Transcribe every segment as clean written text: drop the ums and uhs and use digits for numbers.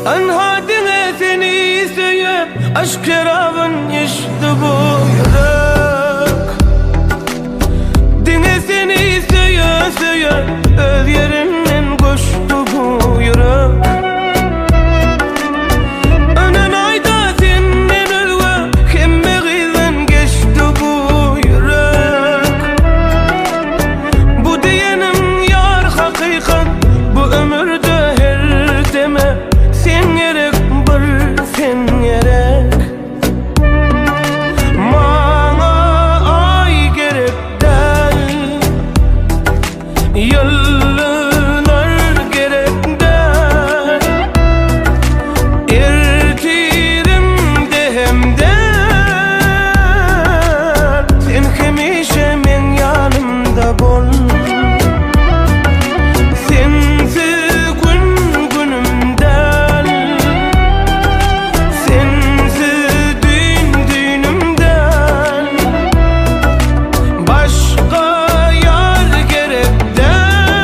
Anha diňe seni söýüp Aşk şerabyn içdi bu ýürek Diňe seni söýe söýe Öz ýerinden göçdi bu ýürek Önen aýda senden özge Hemme gyzdan geçdi bu ýürek Bu diýenim ýar hakykat Bu ömürde her deme Sen gerek bir sen gerek Maňa aý gerek däl Ýyldyzlar gerek däl Ertirimde hem däl Sen hemişe meň ýanymda bol Sensiz gün günüm däl Sensiz düýn düýnüm däl Başga ýar gerek däl.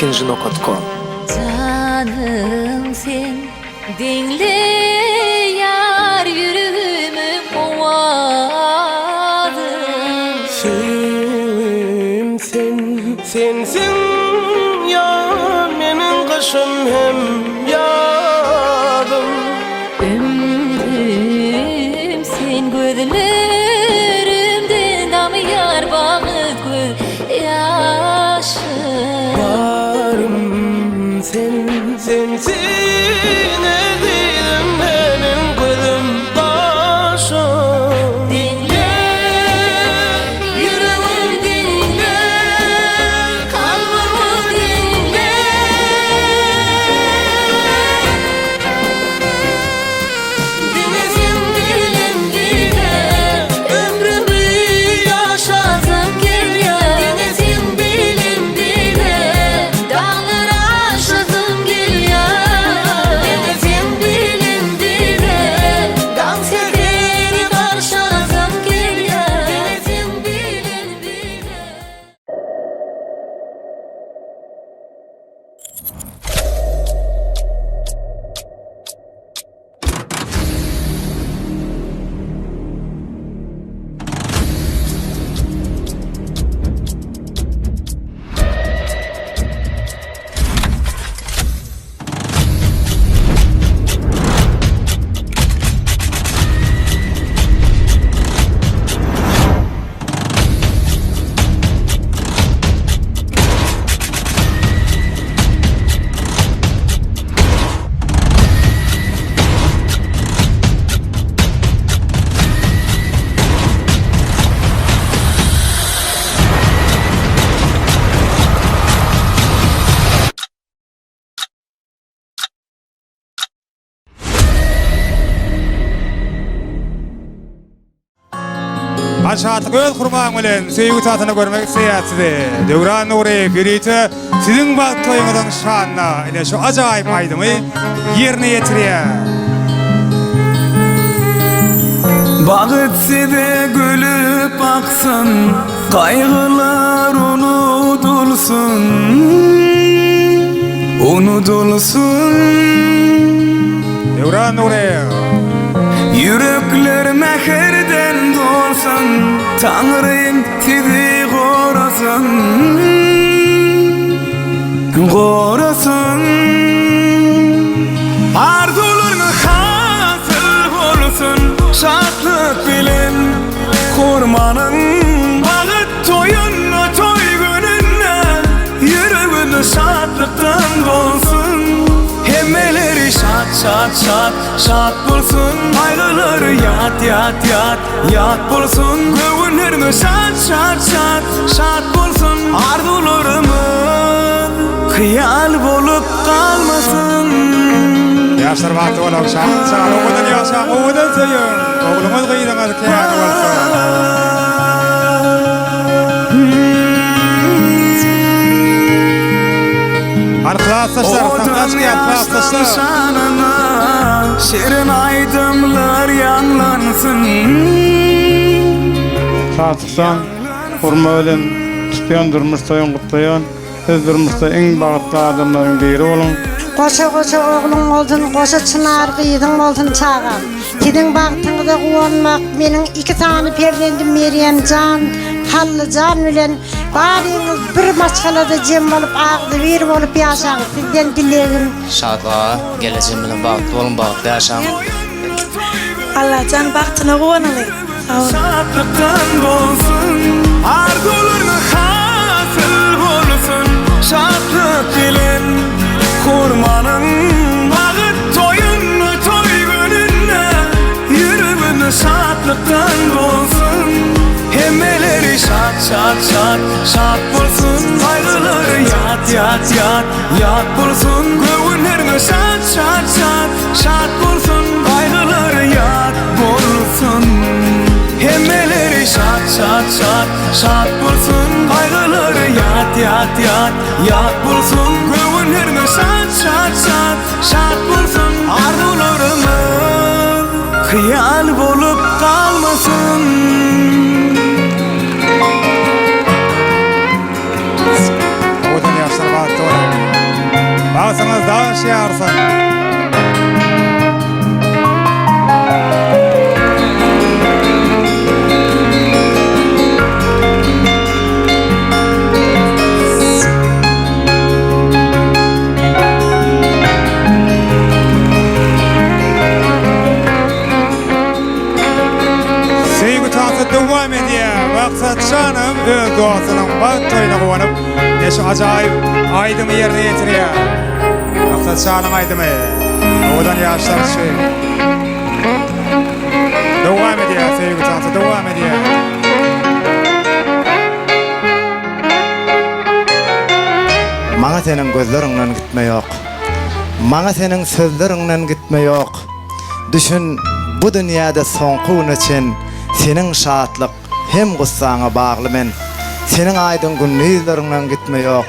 Ikinji nokat kom. Janym sen diňle ýar ýüregimiň owazyn. Söýgim sen, sensiň ýar meniň gyşym hem ýazym. Ömrüm sen gözlerimden damýar bagyt göz ýaşym. Barym sen, sensiň ezizim meniň gözüm gaşym. Diňle ýüregim diňle kalbymy diňle. Diňe sen bilen bile ömrümi ýaşasym gelýär. Diňe sen bilen bile daglar aşasym gelýär. Diňe sen bilen bile daň säheri garşalasym gelýär. Diňe sen bilen bile. Aşatlyk öz kurmaň bilen söýgi tatyny görmek isleýär sizi. Döwran Nuryýew ýörite siziň bagt toýuňyzyň şanyna ine şu ajaýyp aýdymy ýerine ýetirýär. Bagyt size gülüp baksyn, Gaýgylar unudylsyn, Unudylsyn. Döwran Nuryýew. Ýürekler mähirden dolsun, Taňrym sizi gorasyn, Gorasyn. Arzuwlaryňyz hasyl bolsun, Şatlyk bilen hurmanyň. Bagyt toýunda, toý gününde, Ýüregimiz şatlykdan dolsun. Hemmeleri şat, şat, şat, şat bolsun. Gaýgylary ýat, ýat, ýat, ýat bolsun. Göwünlerimiz şat, şat, şat, şat bolsun. Arzuwlarymyz hyýal bolup galmasyn. Ýaşlar bagtly boluň, şatlyk çaga, owadan ýaşaň, owadan söýüň. Ogluňyz, gyzyňyz kädi bolsun. Hany klasdaşlar, sahna çykýar klasdaşlar. Şanyna şirin aýdymlar ýaňlansyn. Şatlykdan hurma bilen tutýan durmuş toýuň gutlaýan. Siz durmuşda iň bagtly adamlaryň biri boluň. Goşa-goşa ogluň bolsun, goşa çynar gyzyň bolsun çagam. Siziň bagtyňyza guwanmak meniň iki sany perzendim Merýemjan, Hallyjan bilen baryňyz bir maşgalada jem bolup agzybir bolup ýaşaň sizden dilegim. Şatlyga gelejegim bilen bagtly boluň bagtly ýaşaň. Allajan bagtyna guwanaly. Sag bol. Şatlykdan bolsun Arzuwlaryňyz hasyl bolsun Şatlyk bilen hurmanyň Bagyt toýunda toý gününde Ýüregimiz şatlykdan dolsun Hemmeleri şat şat şat şat bolsun Gaýgylary ýat ýat ýat ýat bolsun Göwünleriňiz şat şat şat şat bolsun Gaýgylary ýat bolsun Hemmeleri şat şat şat şat bolsun Gaýgylary ýat ýat ýat ýat bolsun Göwünleriňiz şat şat şat şat bolsun Arzuwlarymyz hyýal bolup galmasyn. Owadan ýaşlar bagtly boluň. Bagtyňyz daş ýarsyn. Söýgi tansy dowam edýär. Maksat janam öz dostunyň bagt toýuna guwanyp, ine şu ajaýyp aýdymy ýerine ýetirýär. Maksat janyň aýdymy. Owadan ýaşlar üçin. Dowam edýär söýgi tansy dowam edýär. Maňa seniň gözleriňden gitme ýok. Maňa seniň sözleriňden gitme ýok. Düşün, bu dünýäde soňky güne çen Seniň şatlyk hem gussaňa bagly men. Seniň aýdyň gündizleriňden gitme ýok.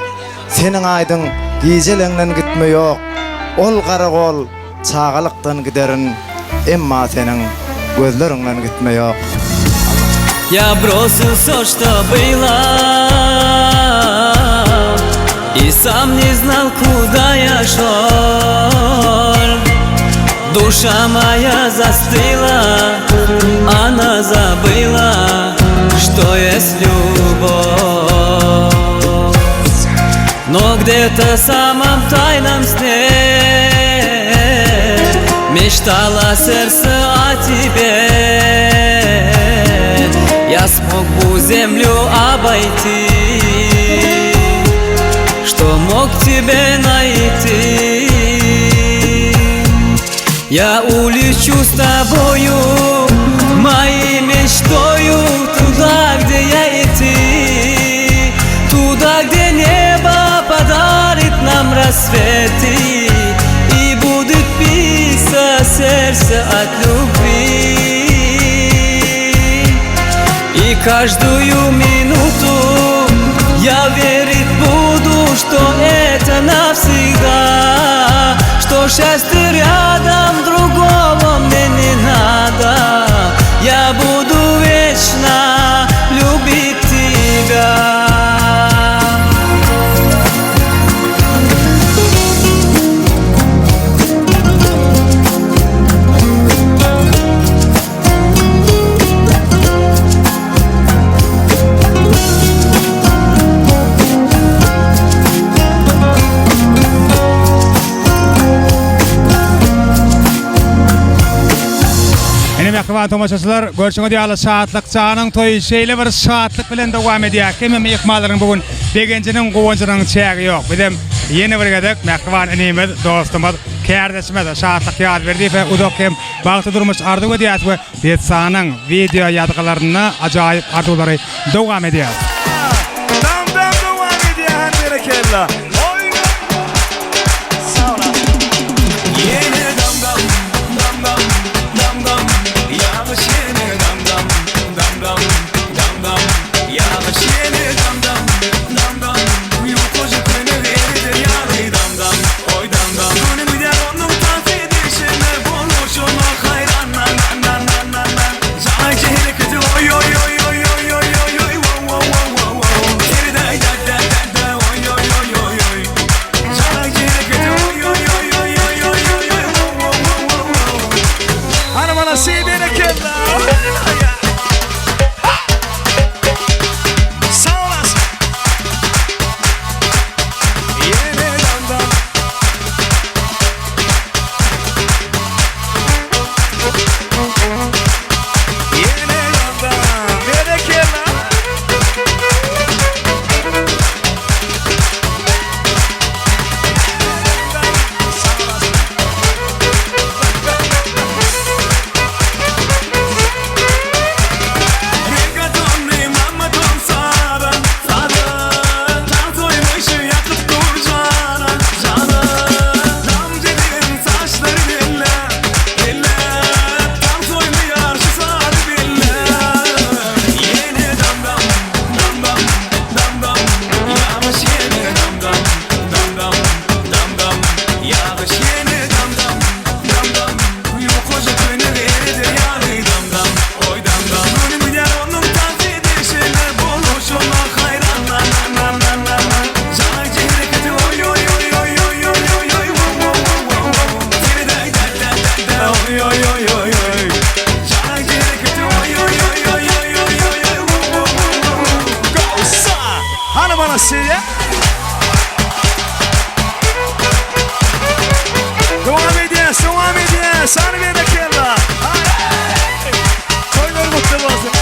Seniň aýdyň gijeleňden gitme ýok. Ol garagol çagalykdan giderin, Emma seniň gözleriňden gitme ýok. Я бросил все, что было И сам не знал, куда я шел Душа моя застыла, она забыла, что есть любовь Но где-то в самом тайном сне Мечтала сердце о тебе Я смог бы землю обойти Что мог тебе найти Я улечу с тобою Моей мечтою Туда, где я и ты Туда, где небо подарит нам рассветы И будет биться сердце от любви И каждую минуту я верить буду, что это навсегда Что счастье рядом, другого мне не надо Я буду вечно любить тебя. Ine mähriban tomaşaçylar, görşüňiz ýaly Şatlyk janyň toýy şeýle bir şatlyk bilen dowam edýär. Hemme myhmanlaryň bu gün begenjiniň, guwanjynyň çägi ýok. Bizem ýene bir gezek mähriban inimiz, dostumyz, kärdeşimiz Şatlyk Ýazberdiýewe uzak hem bagtly durmuş arzuw edýäris we dessanyň wideo ýazgylarynda ajaýyp arzuwlary dowam edýär. Dam dam dowam edýär han berekella. Oýna. Ýene dam dam dam dam dam dam ýagyş ýene dam dam dam dam dam dam ýagyş ýene dam dam dam dam ýukajyk köýnegi ereder ýaly dam dam oý dam dam Göwnüm gidýär onuň tans edişine boluşyna haýran na na na na na na Jaýça hereketi oý oý oý oý oý oý oý oý wo wo wo wo wo Ýeri-dä da da da da oý oý oý oý. Dowam edýäs, dowam edýäs. Hany berekella. Toýlar gutly bolsun.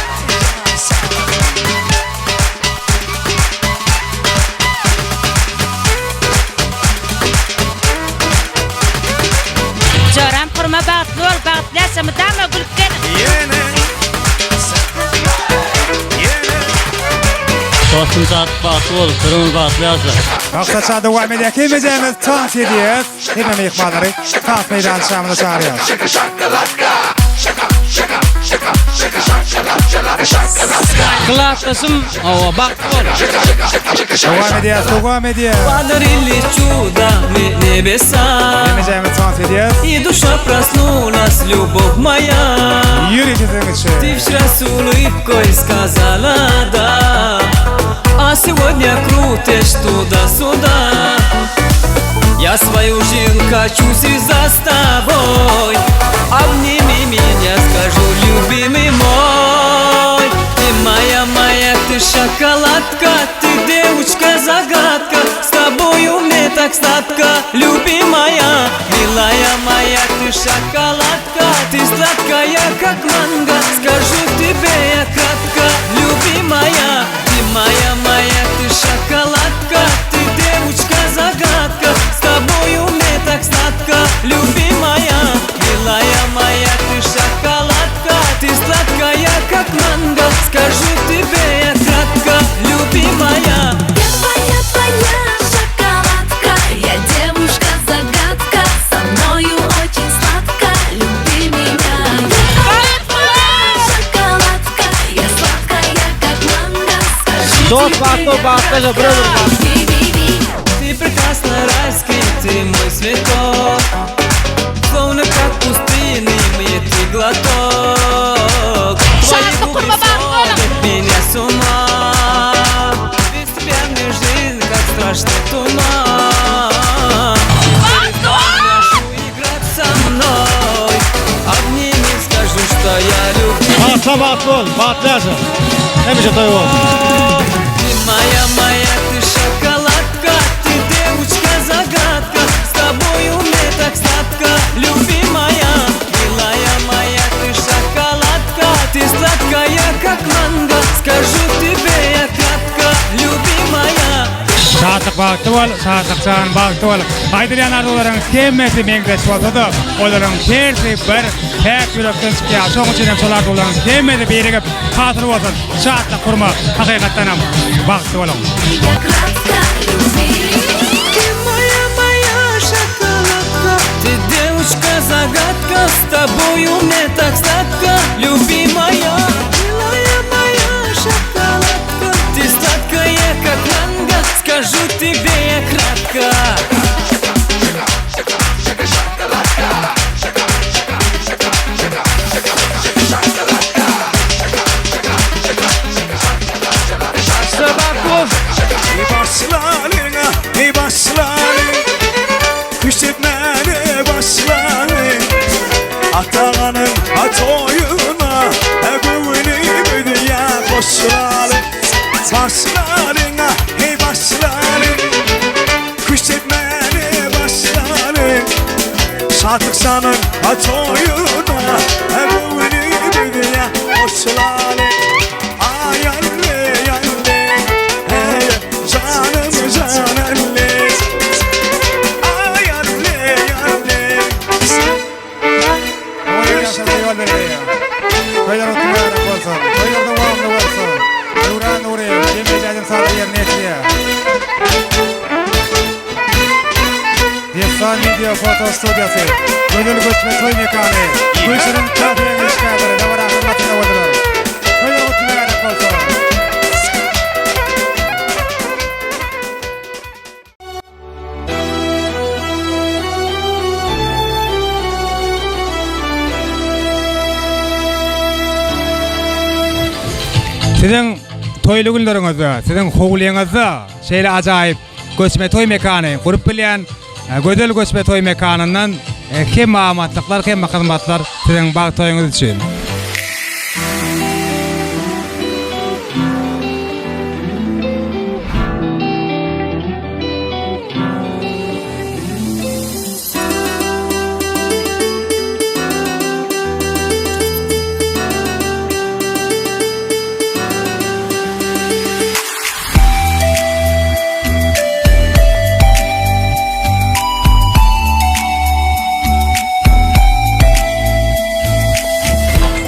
Joram Hurma bagtly bol, bagtly ýaşa mydama gülüp geliň. Ýene Ýene Dostum şat bagtly bol, bir ömür bagtly ýaşa. Maksatça dowam edýär. Hemmejemiz tans edýäs. Hemme myhmanlary tans meýdançamyza çagyrýarys. Klasdaşym hawa bagtly bol. Dowam edýäs, dowam edýäs. Подарили чудами небеса Hemmejemiz tans edýäs. И душа проснулась, любовь моя Ýörite siziň üçin. Ты вчера с улыбкой сказала да А сегодня крутишь туда-сюда Я свою жизнь хочу связать с тобой Обними меня, скажу, любимый мой Ты моя, моя, ты шоколадка Ты девочка-загадка С тобою мне так сладко, любимая Милая моя, ты шоколадка Ты сладкая, как манго Скажу тебе я кратко, любимая Ты моя, моя, ты шоколадка Ты девочка-загадка С тобою мне так сладко, любимая Милая моя, ты шоколадка Ты сладкая, как манго Скажу тебе я кратко, любимая Я твоя, твоя шоколадка, я девушка-загадка, со мною очень сладко, люби меня. Я твоя шоколадка, я сладкая, как манго, скажу Dost тебе bagtly bol, я bagtly ýaşa, bir ömür кратко. Би-би-би. Ты прекрасна райский, ты мой цветок Словно как пустыни мне ты глоток Твои Şatlyk губы Hurma bagtly boluň. сводят меня с ума Без тебя мне жизнь, как страшный туман Bagtly bol! Прошу играть со мной Обними, скажу, что я люблю Asla bagtly bol, bagtly ýaşa. Hemişe toý bolsun. Ты моя, моя, ты шоколадка, ты девочка-загадка С тобою мне так сладко, любимая Милая моя, ты шоколадка, ты сладкая, как манго Скажу тебе я кратко, любимая Şatlyk bagtly bol, Şatlyk jan bagtly bol. Aýdylýan arzuwlaryň hemmesi meňzeş bolsa-da, olaryň hersi bir päk ýürekden çykýar. Şonuň üçin hem şol arzuwlaryň hemmesi birigip hasyl bolsun. Şatlyk Hurma, hakykatdanam bagtly boluň. Я кратко, люби. Ты моя, моя шоколадка Ты девочка-загадка С тобою мне так сладко Любимая Милая моя шоколадка Ты сладкая, как манго Скажу тебе я кратко Başlalyň, ey başlalyň Küşt etmäne başlalyň Ataganyň toýuna Göwnümi dünýä goşlalyň Başlalyň, ey başlalyň Küşt etmäne başlalyň Şatlyk şanyň toýuna Göwnümi dünýä goşlalyň Aý alle, alle, hey, janym jan alle Aý alle, alle Ýol berýär. Toýlar gutly mübärek bolsun. Toýlar dowamly bolsun. Döwran Nuryýew, Jemile aýdym sazly ýerine ýetirýär. Dessan wideo foto studiýasy, Gözel göçme toý mekany, Gülşirin kafeniň işgärleri dabara hyzmatynda boldular. Toýlar gutly mübärek bolsun. Siziň toýly günleriňizde, siziň howlyňyzda şeýle ajaýyp göçme toý mekany gurup bilýän Gözel göçme toý mekanyndan hemme amatlyklar, hemme hyzmatlar siziň bagt toýuňyz üçin.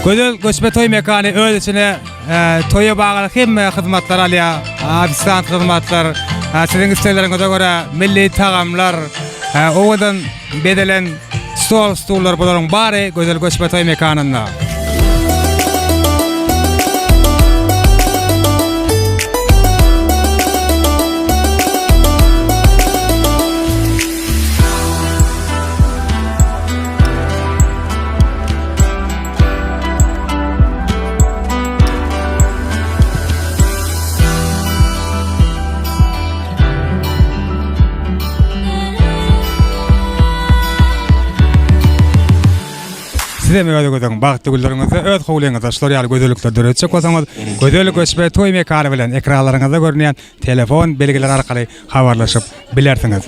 Gözel göçme toý mekany öz içine toýa bagly hemme hyzmatlary alýar. Ofisiant hyzmatlar, siziň islegleriňize görä milli tagamlar, owadan bezelen stol, stullar bularyň bary Gözel göçme toý mekanynda. Siz hem öz gözeň bagtly günleriňizde öz howlyňyzda şular ýaly gözellikleri döretjek bolsaňyz, Gözel göçme toý mekany bilen ekranlaryňyzda görünýän telefon belgileri arkaly habarlaşyp bilersiňiz.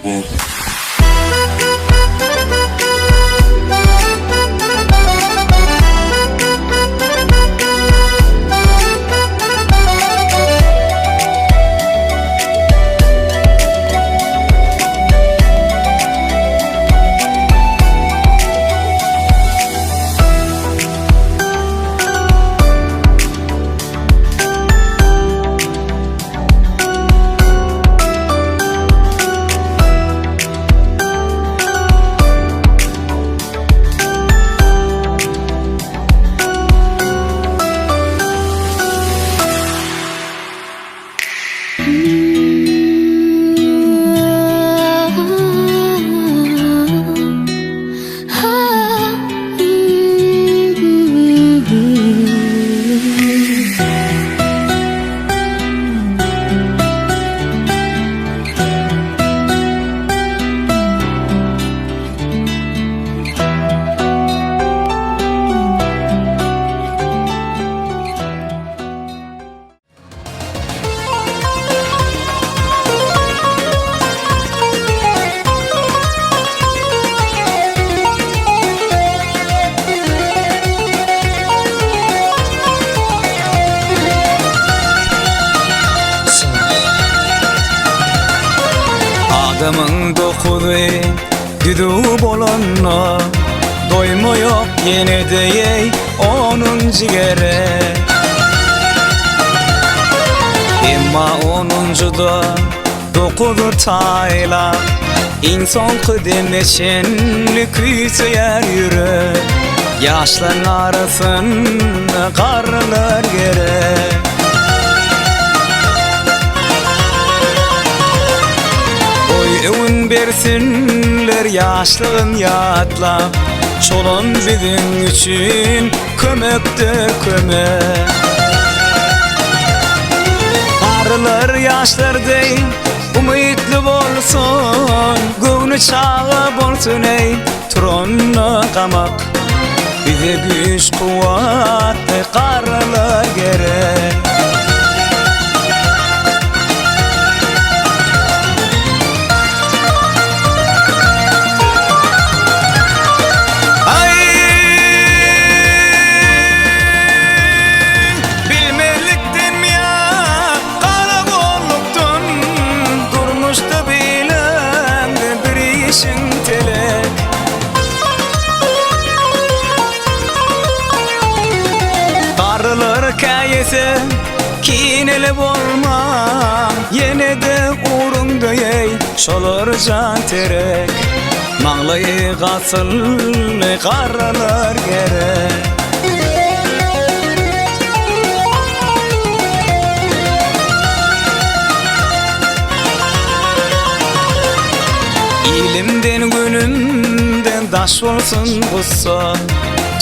Adamyň dokuzy düzüw bolanda Doýma ýok ýene-de ýeý onunjy gerek. Emma onunjyda dokuzy taýlap, Iň soňky deme çenli küýseýär ýürek. Ýaşlaryň arasynda garrylar gerek. Goý öwün bersinler ýaşlygyn ýatlap, Çolam biziň üçin kömekdir kömek. Garrylar ýaşlar deý umytly bolsun, Göwni çaga bolsun eý turanda gamak. Bize güýç-kuwwatly garrylar gerek. Aý, bilmezlikdenmi ýa garagollukdan, Durmuşda bilemde bir işiň telek. Garrylar käýese, kineli bolma, Ýene-de ugruňda eý, şolar jan terek. Maňlaýy gasylly garrylar gerek. Ilimden günümden daş bolsun gussa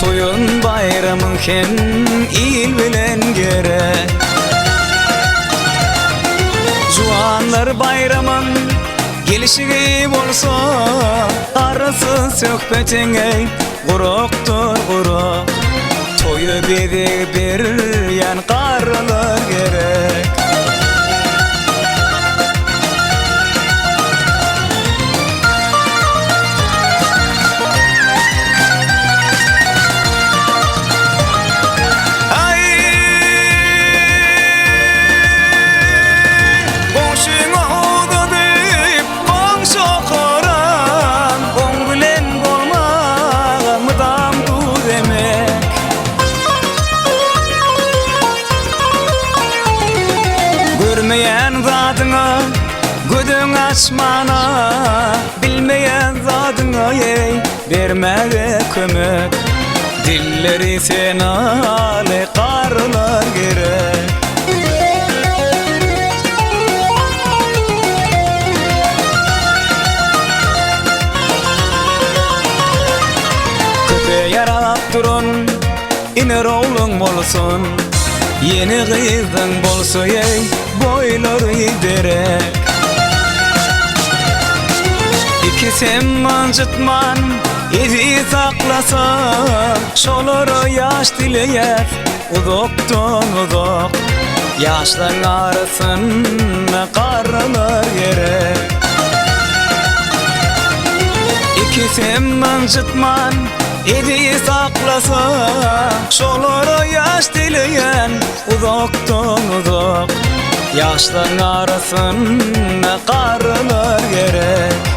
Toýun baýramyň hem il bilen gerek Juwanlar baýramyň gelişigi bolsa Arasy söhbetiň eý gurakdyr gurak Toýa bezeg berýän garrylar gerek. Aý, goňşyňa uzadyp, goňşy okaran, Oň bilen bolmaga mydam duz emek. açmana, Bilmeýän zadyňa eý, bermäge kömek. Dilleri senaly garlar gerek. Köpe ýarap duran iner ogluň bolsun, Ýene gyzyň bolsa eý, boýlary derek. Ikisem ynjytman, eziz saklasa, Şolara ýaş dileýäs uzakdan-uzak. Ýaşlaň arasynda garralar gerek. Ikisem ynjytman, eziz saklasa, Şolara ýaş dileýän Uzakdan-uzak ýaşlaň arasynda garrylar gerek.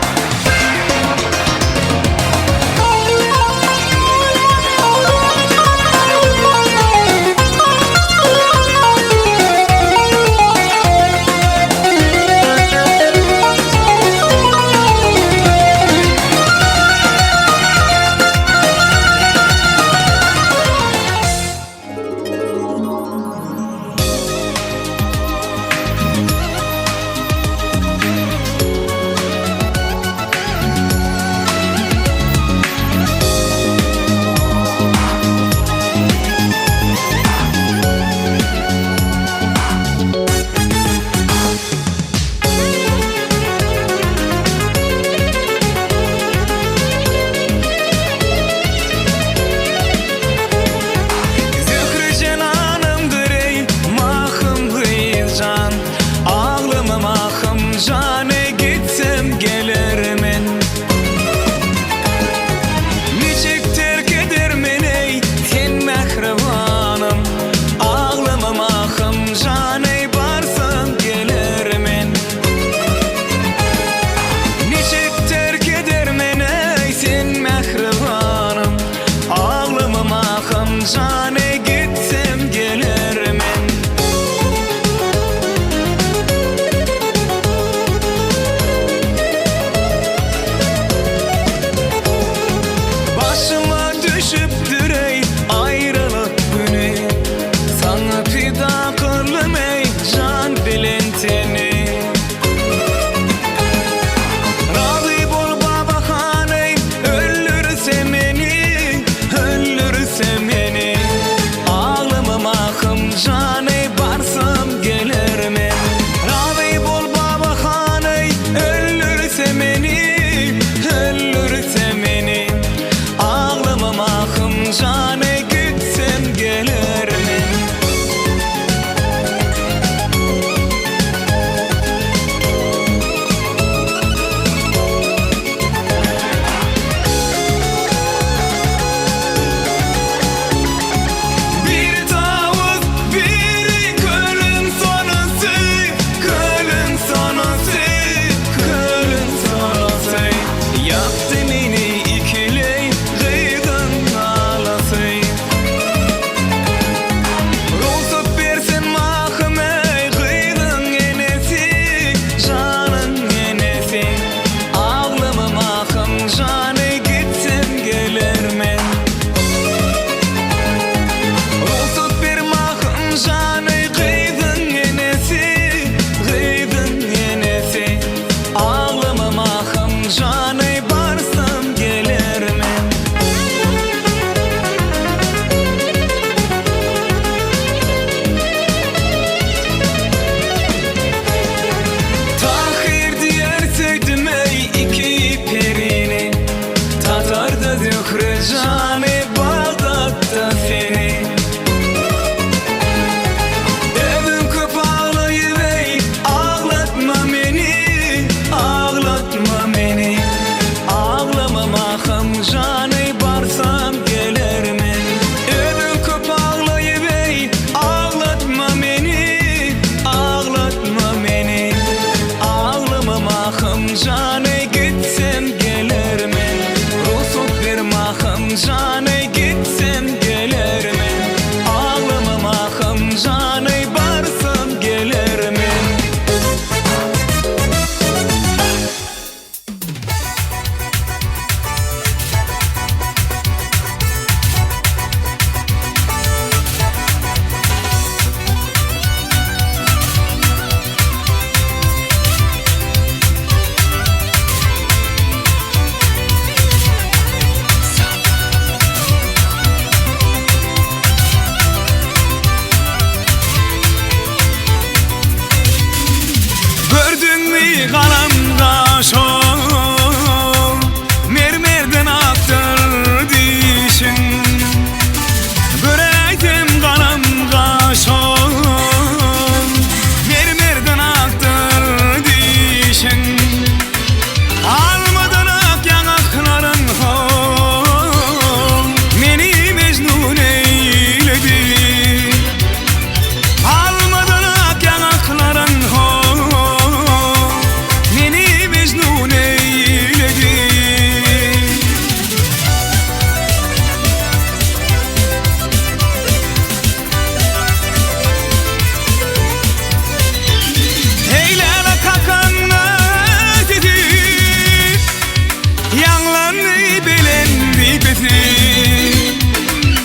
eýledi.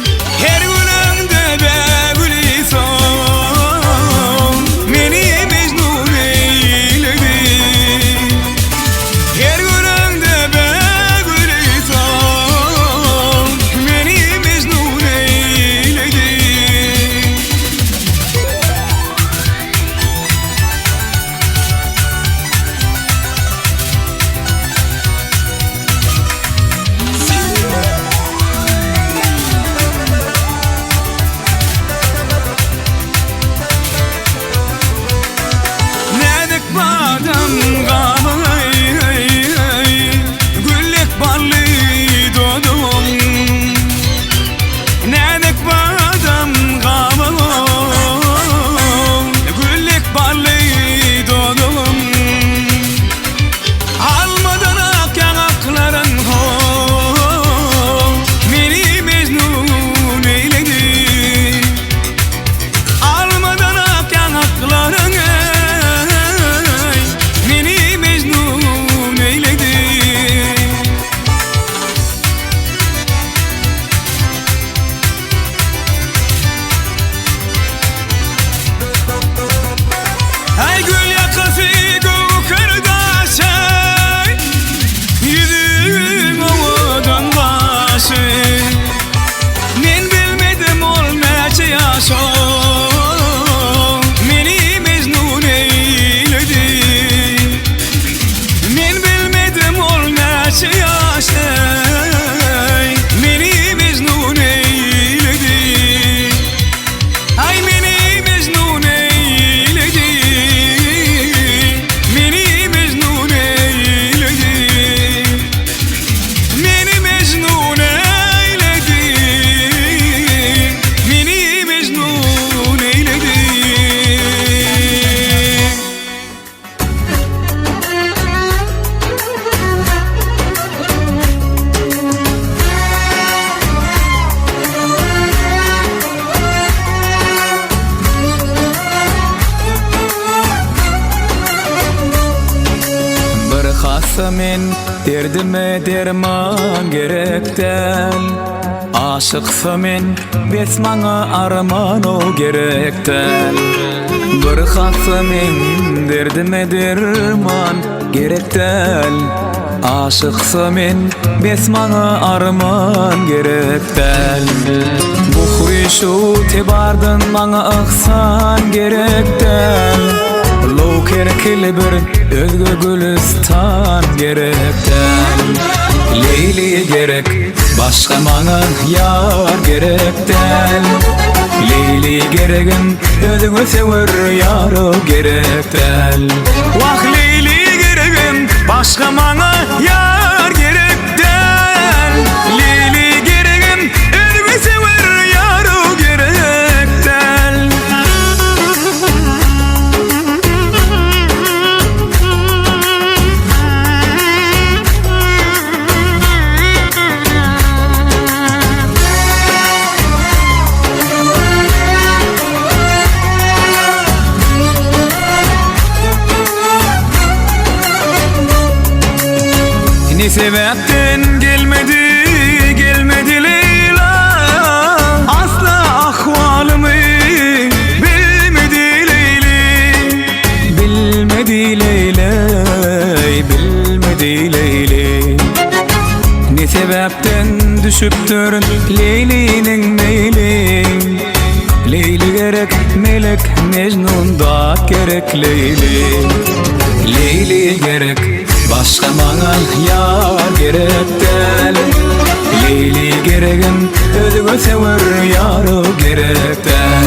Her gülüňde bägüli soň, Meni mejnun eýledi. Her gülüňde bägüli soň, Meni mejnun eýledi. Näzik badam gamyň Güllek bally dodugym Näzik badam gamyň Güllek bally dodugym Almadan ak ýaňaklaryň ho, Meni mejnun eýledi. Almadan ak ýaňaklaryň eý, Meni mejnun eýledi. Aý gül ýakasy göwher daşy, Ýüzüň owadan gaşy. Men bilmedim ol näçe ýaşo, Meni mejnun eýledi. Men bilmedim ol näçe ýaş eý, Meni mejnun eýledi. Aý meni mejnun eýledi, Meni mejnun eýledi. Meni mejnun eýledi, Meni mejnun eýledi. Bir hassa men derdime derman gerek däl Aşyksa men bes maňa arman-ow gerek däl Bir hassa men derdime derman gerek däl Aşyksa men bes maňa arman gerek däl Bu huşu tebardan maňa yhsan gerek däl Low kerkili bir özge gülüstan gerek däl Leýli gerek başga maňa ýar gerek däl Leýli geregim özüňi söwer ýar-ow gerek däl Wah Leýli geregim başga maňa ýar gerek däl Leýli geregim özüňi söwer ýar-ow gerek däl. Ne sebäpden gelmedi, gelmedi Leýla Asla ahwalymy bilmedi Leýli Bilmedi Leýleý, bilmedi Leýli Ne sebäpden düşüpdir Leýliniň meýli Leýli gerek, melek, Mejnun dat gerek Leýli Leýli gerek, başga maňa ýar gerek däl Leýli geregim, özüňe söwer ýar-ow gerek däl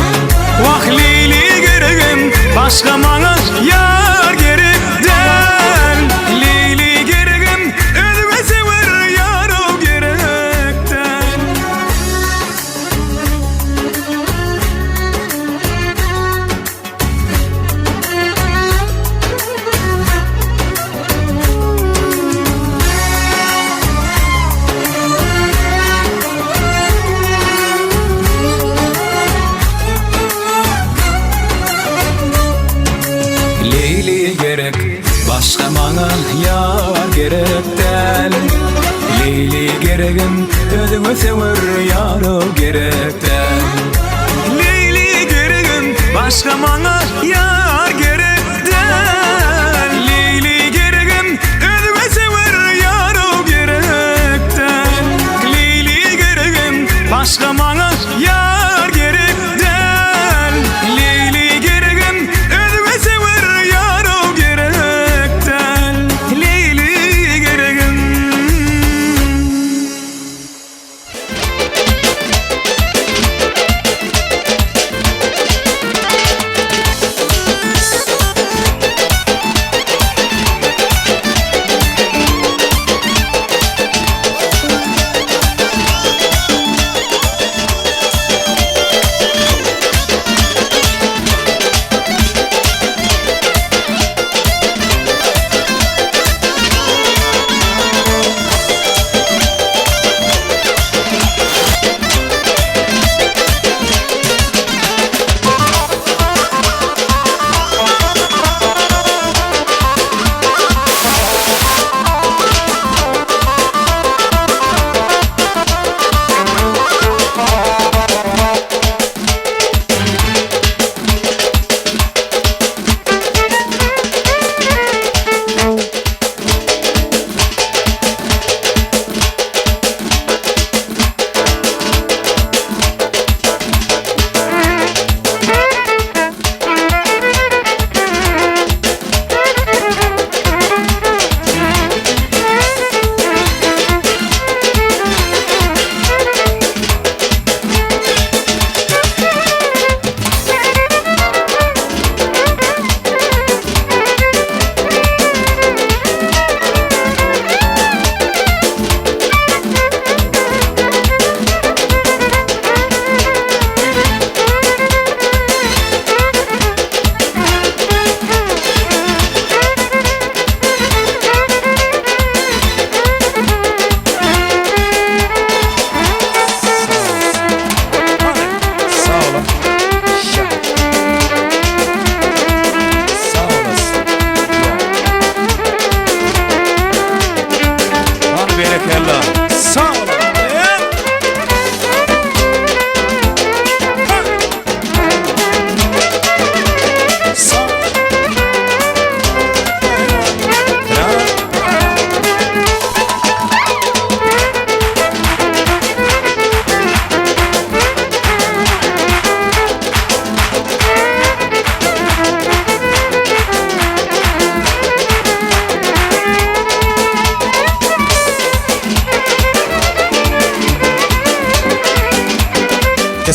Wah Leýli geregim, başga maňa ýar gerek däl Leýli geregim, özüňe söwer ýar-ow gerek däl. Leýli gerek, başga maňa ýar gerek däl. Leýli geregim. Özüňe söwer ýar-ow gerek däl. Leýli geregim, başga maňa ýar gerek däl. Leýli geregim, özüňe söwer ýar-ow gerek däl. Leýli geregim, başga maňa ýar gerek däl. Leýli geregim, özüňe söwer ýar-ow gerek däl. Leýli geregim.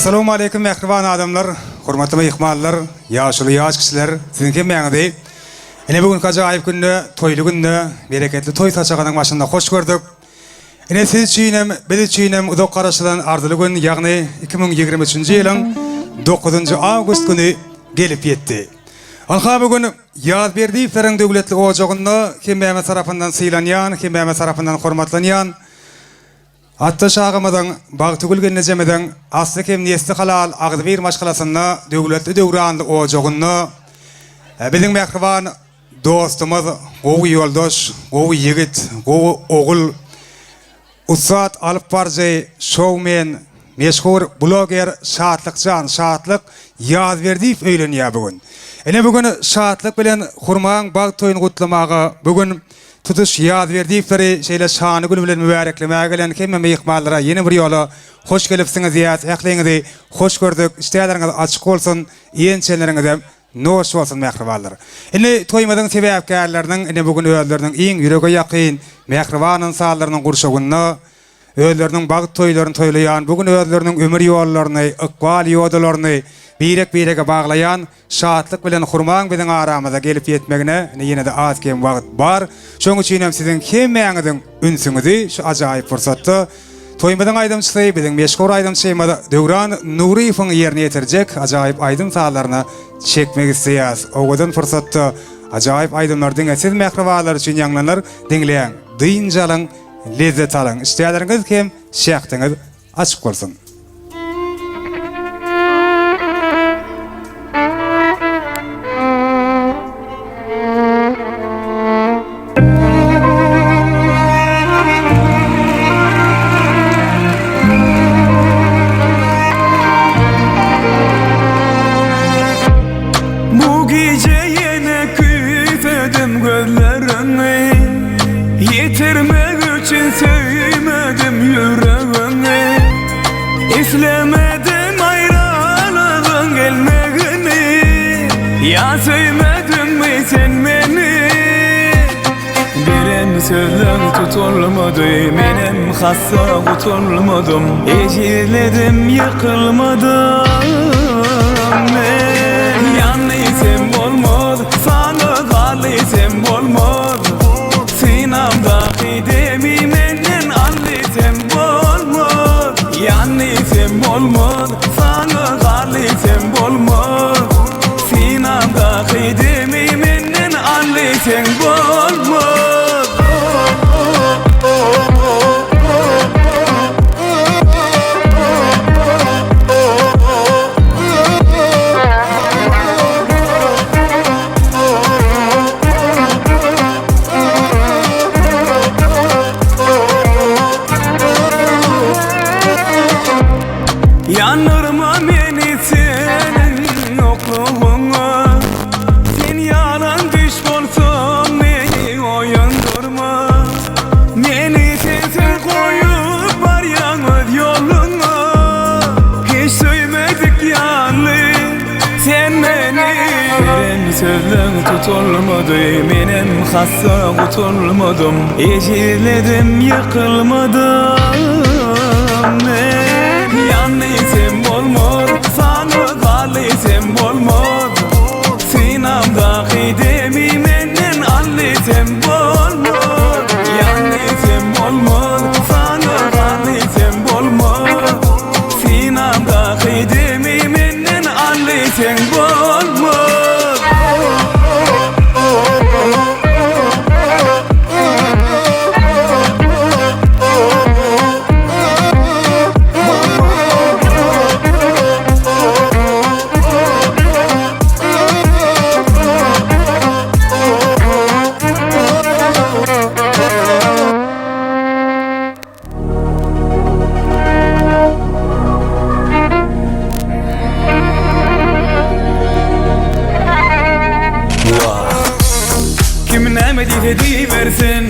Essalawmaleýkim mähriban adamlar, hormatly myhmanlar, ýaşuly ýaş kişiler, siziň hemmäňizi ine bu günki ajaýyp günde, toýly günde, bereketli toý saçagynyň başynda hoş gördük. Ine siz üçinem, biz üçinem uzak garaşylan arzyly gün, ýagny 2023-nji ýylyň dokuzynjy awgust güni gelip ýetdi. Ynha bu gün Ýazberdiýewleriň döwletli ojagynda hemmämiz tarapyndan sylanýan, hemmämiz tarapyndan hormatlanýan Atdaş agamyzyň, Bagtygül gelnejemiziň asly hem nesli halal agzybir maşgalasynda döwletli döwranly ojagynda biziň mähriban dostumyz, gowy ýoldaş, gowy ýigit, gowy ogul, Ussat alypbaryjy, şoumen, meşhur bloger Şatlykjan, Şatlyk, Ýazberdiýew öýlenýär bu gün. Ine bu gün Şatlyk bilen Hurmaň bagt toýuny gutlamaga bu gün tutuş Ýazberdiýewleri şeýle şanly gün bilen mübäreklemäge gelen hemme myhmanlara ýene bir ýola hoş gelipsiňiz diýýäs. Ähliňizi hoş gördük. Işdäleriňiz açyk bolsun, iýen-içenleriňizem Noş bolsun mähribanlar. Indi toýumyzyň sebäpkärleriniň ine bu gün özleriniň iň ýürege ýakyn, mähriban ynsanlarynyň gurşawynda özleriniň bagt toýlaryny toýlaýan, bu gün özleriniň ömür ýollaryny, ykbal ýodalaryny birek-birege baglaýan şatlyk bilen hurmaň biziň aramyza gelip ýetmegine ine ýene-de az-kem wagt bar. Şonuň üçin hem siziň hemmäňiziň ünsüňizi şu ajaýyp pursatda Toýumyzyň aýdymçysy, biziň meşhur aýdymçymyz Döwran Nuryýewiň ýerine ýetirjek ajaýyp aýdym-sazlaryna çekmek isleýäs. Owadan pursatda ajaýyp aýdymlar diňe siz mähribanlar üçin ýaňlanar. Diňläň, dynç alyň, lezzet alyň. Işdäleriňiz hem şähdiňiz açyk bolsun! sözleň tutulmady Menem hassa gutulmadym Ejizledim ýykylmadym Men Ýan diýsem bolmaz Saňa gal diýsem bolmaz Synamdaky demi menden al diýsem bolmaz Ýan diýsem bolmaz Saňa gal diýsem bolmaz Synamdaky demi menden al diýseň bolmaz. Ýandyrma meni seniň ýoklugyňa Sen ýalan düş bolsaň meni oýandyrma Meni sensiz goýup barýaň öz ýoluňa Hiç söýmedik ýaly sen meni Beren sözleň tutulmady Menem hassa gutulmadym Ejizledim ýykylmadym Men Ýan diýsem bolmaz Saňa gal diýsem bolmaz Synamdaky demi menden al diýsem bolmaz Ýan diýsem bolmaz Saňa gal diýsem bolmaz Synamdaky demi menden al diýseň bolmaz. Kim näme diýse diýibersin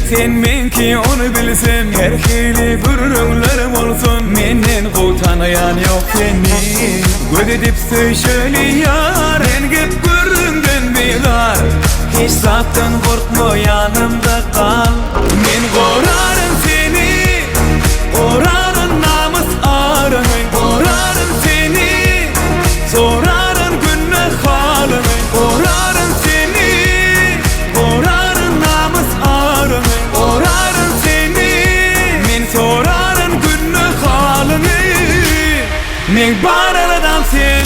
Sen meňki ony bilsin Her hili gürrüňler bolsun Menden gowy tanaýan ýok seni Göz edip söýşeli ýar Men gep gürrüňden bizar Hiç zatdan gorkma ýanymda gal Men goraryn seni Goraryn namys aryňy Goraryn seni Soraryn günde halyňy Goraryn seni Goraryn namys aryňy Goraryn seni Men soraryn günde halyňy Meň bar aladam sen.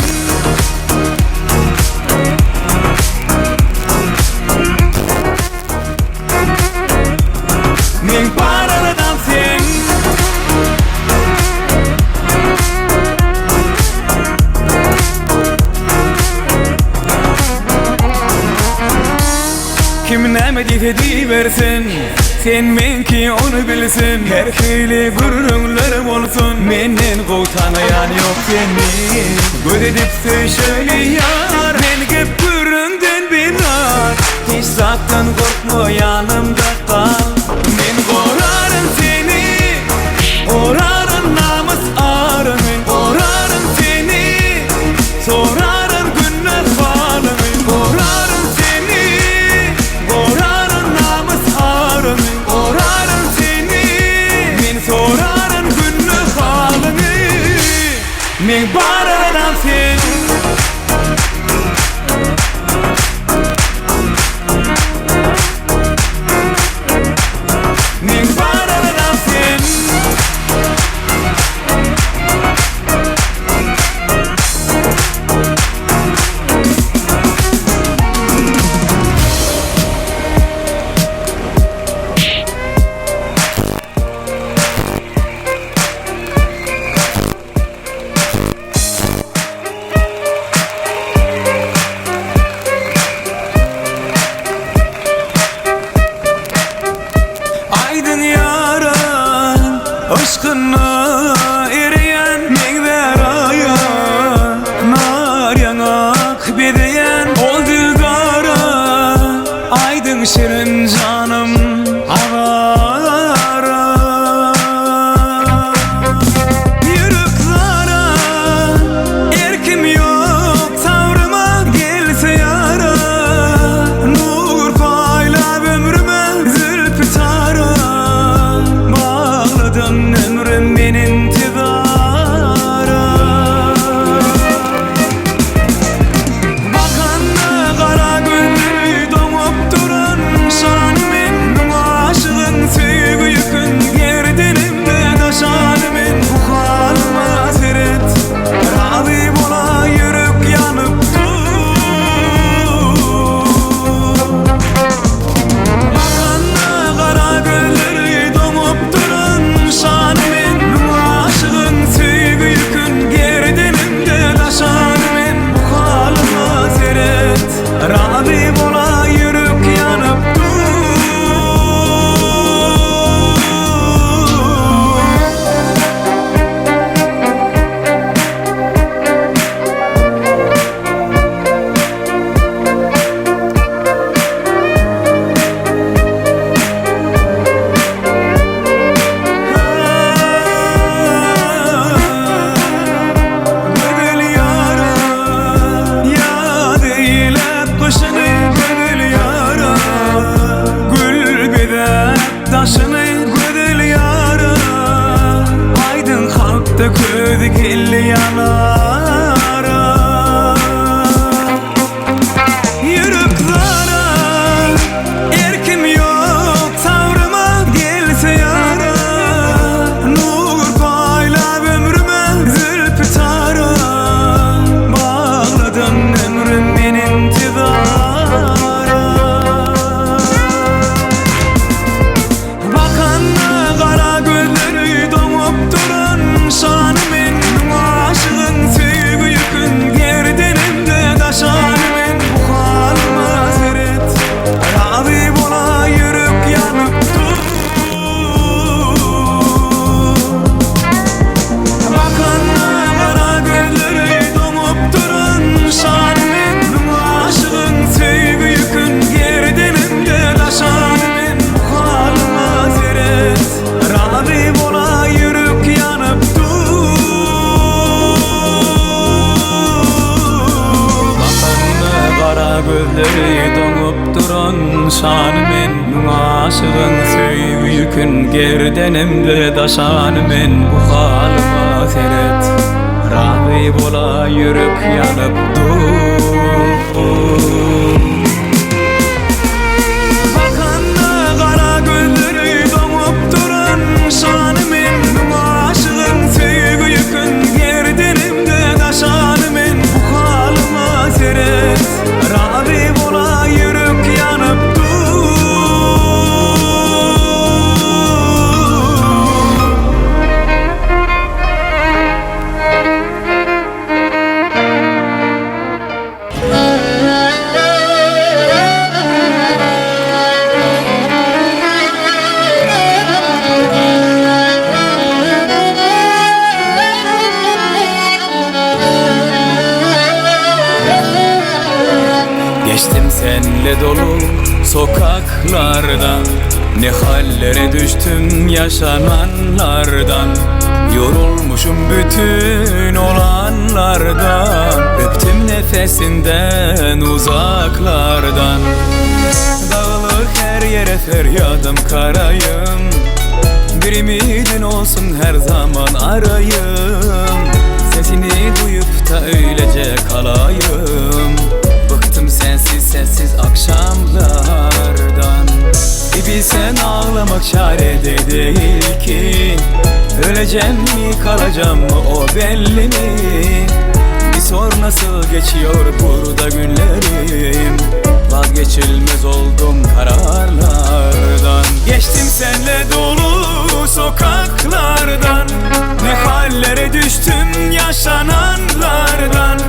Meň bar aladam sen. Kim näme diýse diýibersin Sen meňki ony bilsin Her hili gürrüňler bolsun Menden gowy tanaýan ýok seni Göz edip söýşeli ýar Men gep gürrüňden bizar Hiç zatdan gorkma ýanymda gal Men goraryn seni Goraryn namys aryňy Goraryn seni Soraryn günde halyňy Goraryn seni Goraryn namys aryňy Goraryn seni Men soraryn günde halyňy Meň bar aladam sen. Meň bar aladam sen. Aýdyň ýaran yşkynda ereýän Meňzär aýa nar ýaňak bezeýän Ol dildara aýdyň şirin janym azara Ýürek zara erkim ýok sabryma Gelse ýara nur paýlap ömrüme Zülpi tara. Ýürekde közi geldi ýanara. Ýürek zara, erkim ýok Sabryma gelse ýara. Nur paýlap ömrüme zülpi tara. Bagladym ömrüm men intizara. Bakanda gara gözleri doňup duran Şany men müň aşygyň söýgi ýükün Gerdenimde daşany men bu halyma seret Razy bola ýürek ýanyp dur Bakanda gara gözleri doňup duran Şany men müň aşygyň söýgi ýükün Gerdenimde daşany men bu halyma seret Razy bola ýürek ýanyp dur Bakanda gara gözleri doňup duran Şany men müň aşygyň söýgi ýükün Gerdenimde daşany men bu halyma seret Razy bola ýürek ýanyp dur. Bakanda gara gözleri doňup duran Şany men müň aşygyň söýgi ýükün Gerdenimde daşany men bu halyma seret Razy bola ýürek ýanyp dur. Geçtim senle dolu sokaklardan Ne hallere düştüm yaşananlardan Yorulmuşum bütün olanlardan Öptüm nefesinden uzaklardan Dağılır her yere feryadım karayım Bir ümidin olsun her zaman arayım Sesini duyup da öylece kalayım Bıktım sensiz sensiz akşamlardan Bir bilsen ağlamak çare de değil ki Öleceğim mi kalacağım mı o belli mi? Bir sor nasıl geçiyor burada günlerim Vazgeçilmez oldum kararlardan Geçtim senle dolu sokaklardan Ne hallere düştüm yaşananlardan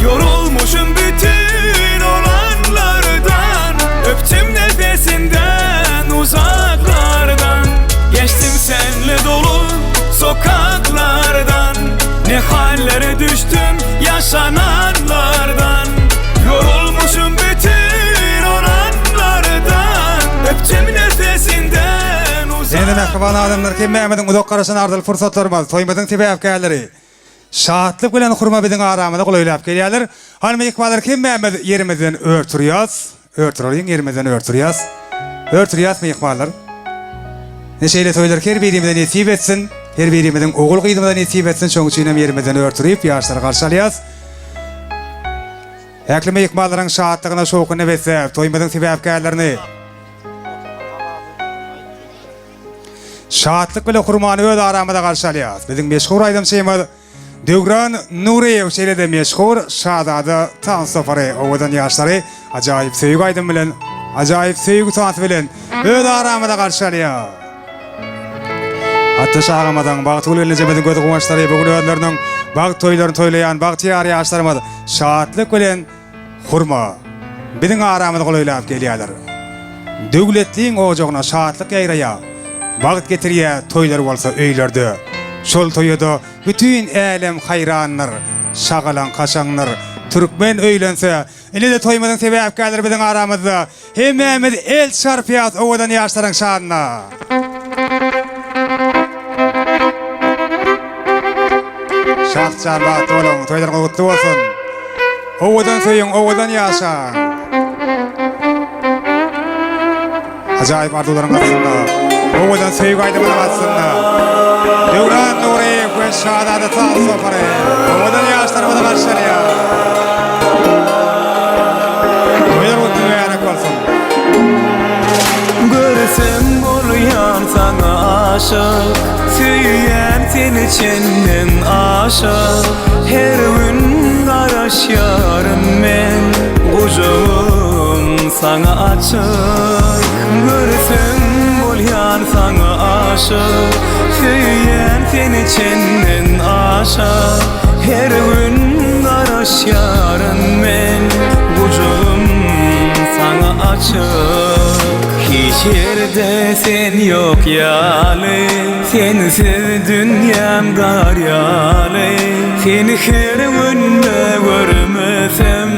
Yorulmuşum bütün olanlardan Öptüm nefesinden uzaklardan Geçtim senle dolu sokaklardan Ne hallere düştüm yaşananlardan Yorulmuşum bütün olanlardan Öptüm nefesinden Ene mähriban adamlar hemmämiziň uzak garaşan arzyly pursatlarymyz, toýumyzyň sebäpkärleri. Şatlyk bilen hurma biziň aramyza golaýlap gelýärler. Hany myhmanlar hemmämiz ýerimizden ör turýas. Ör turalyň ýerimizden ör turýas. Ör turýas myhmanlar. Ine şeýle toýlar her birimize nesip etsin. Her birimiziň ogul gyzymyza nesip etsin. Şoň üçin hem ýerimizden ör turyp ýaşlary garşy alýas. Ähli myhmanlaryň şatlygyna şowhuna besläp toýumyzyň sebäpkärlerini Şatlyk bile hurmany öz aramyzda garşy alýas. Biziň meşhur aýdymçymyz Döwran Nuryýew şeýle-de meşhur Şazada tans topary owadan ýaşlary ajaýyp söýgi aýdymy bilen, ajaýyp söýgi tansy bilen öz aramyzda garşy alýar. Atdaş agamyzyň, Bagtygül gelnejemiziň göz guwançlary bu gün özleriniň bagt toýlaryny toýlaýan bagtyýar ýaşlarymyz şatlyk bilen Hurma biziň aramyza golaýlap gelýärler. Döwletliň ojagyna şatlyk ýaýraýar, bagt getirýär toýlar bolsa öýlerde. Şol toýa-da bütin älem haýrandyr, şagalaň kaşaňdyr. Türkmen öýlense, ine-de toýumyzyň sebäpkärleri biziň aramyzda. Hemmämiz el çarpýas owadan ýaşlaryň şanyna. Şahjan bagtly boluň, toýlaryňyz gutly bolsun. Owadan söýüň, owadan ýaşaň. Ajaýyp arzuwlaryň astynda, owadan söýgi aýdymynyň astynda. Döwran Nuryýew we. Şazada tans topary owadan ýaşlarymyzy garşy alýar. Toýlar gutly mübärek bolsun! Görsem bolýan saňa aşyk Söýýän seni çenden aşa Her gün garaşýaryn men Gujagym saňa açyk Görsem bolýan saňa aşyk Söýýän seni çenden aşa Her gün garaşýaryn men Gujagym saňa açyk Hiç ýerde sen ýok ýaly Sensiz dünýäm gar ýaly Seni her günde görmesem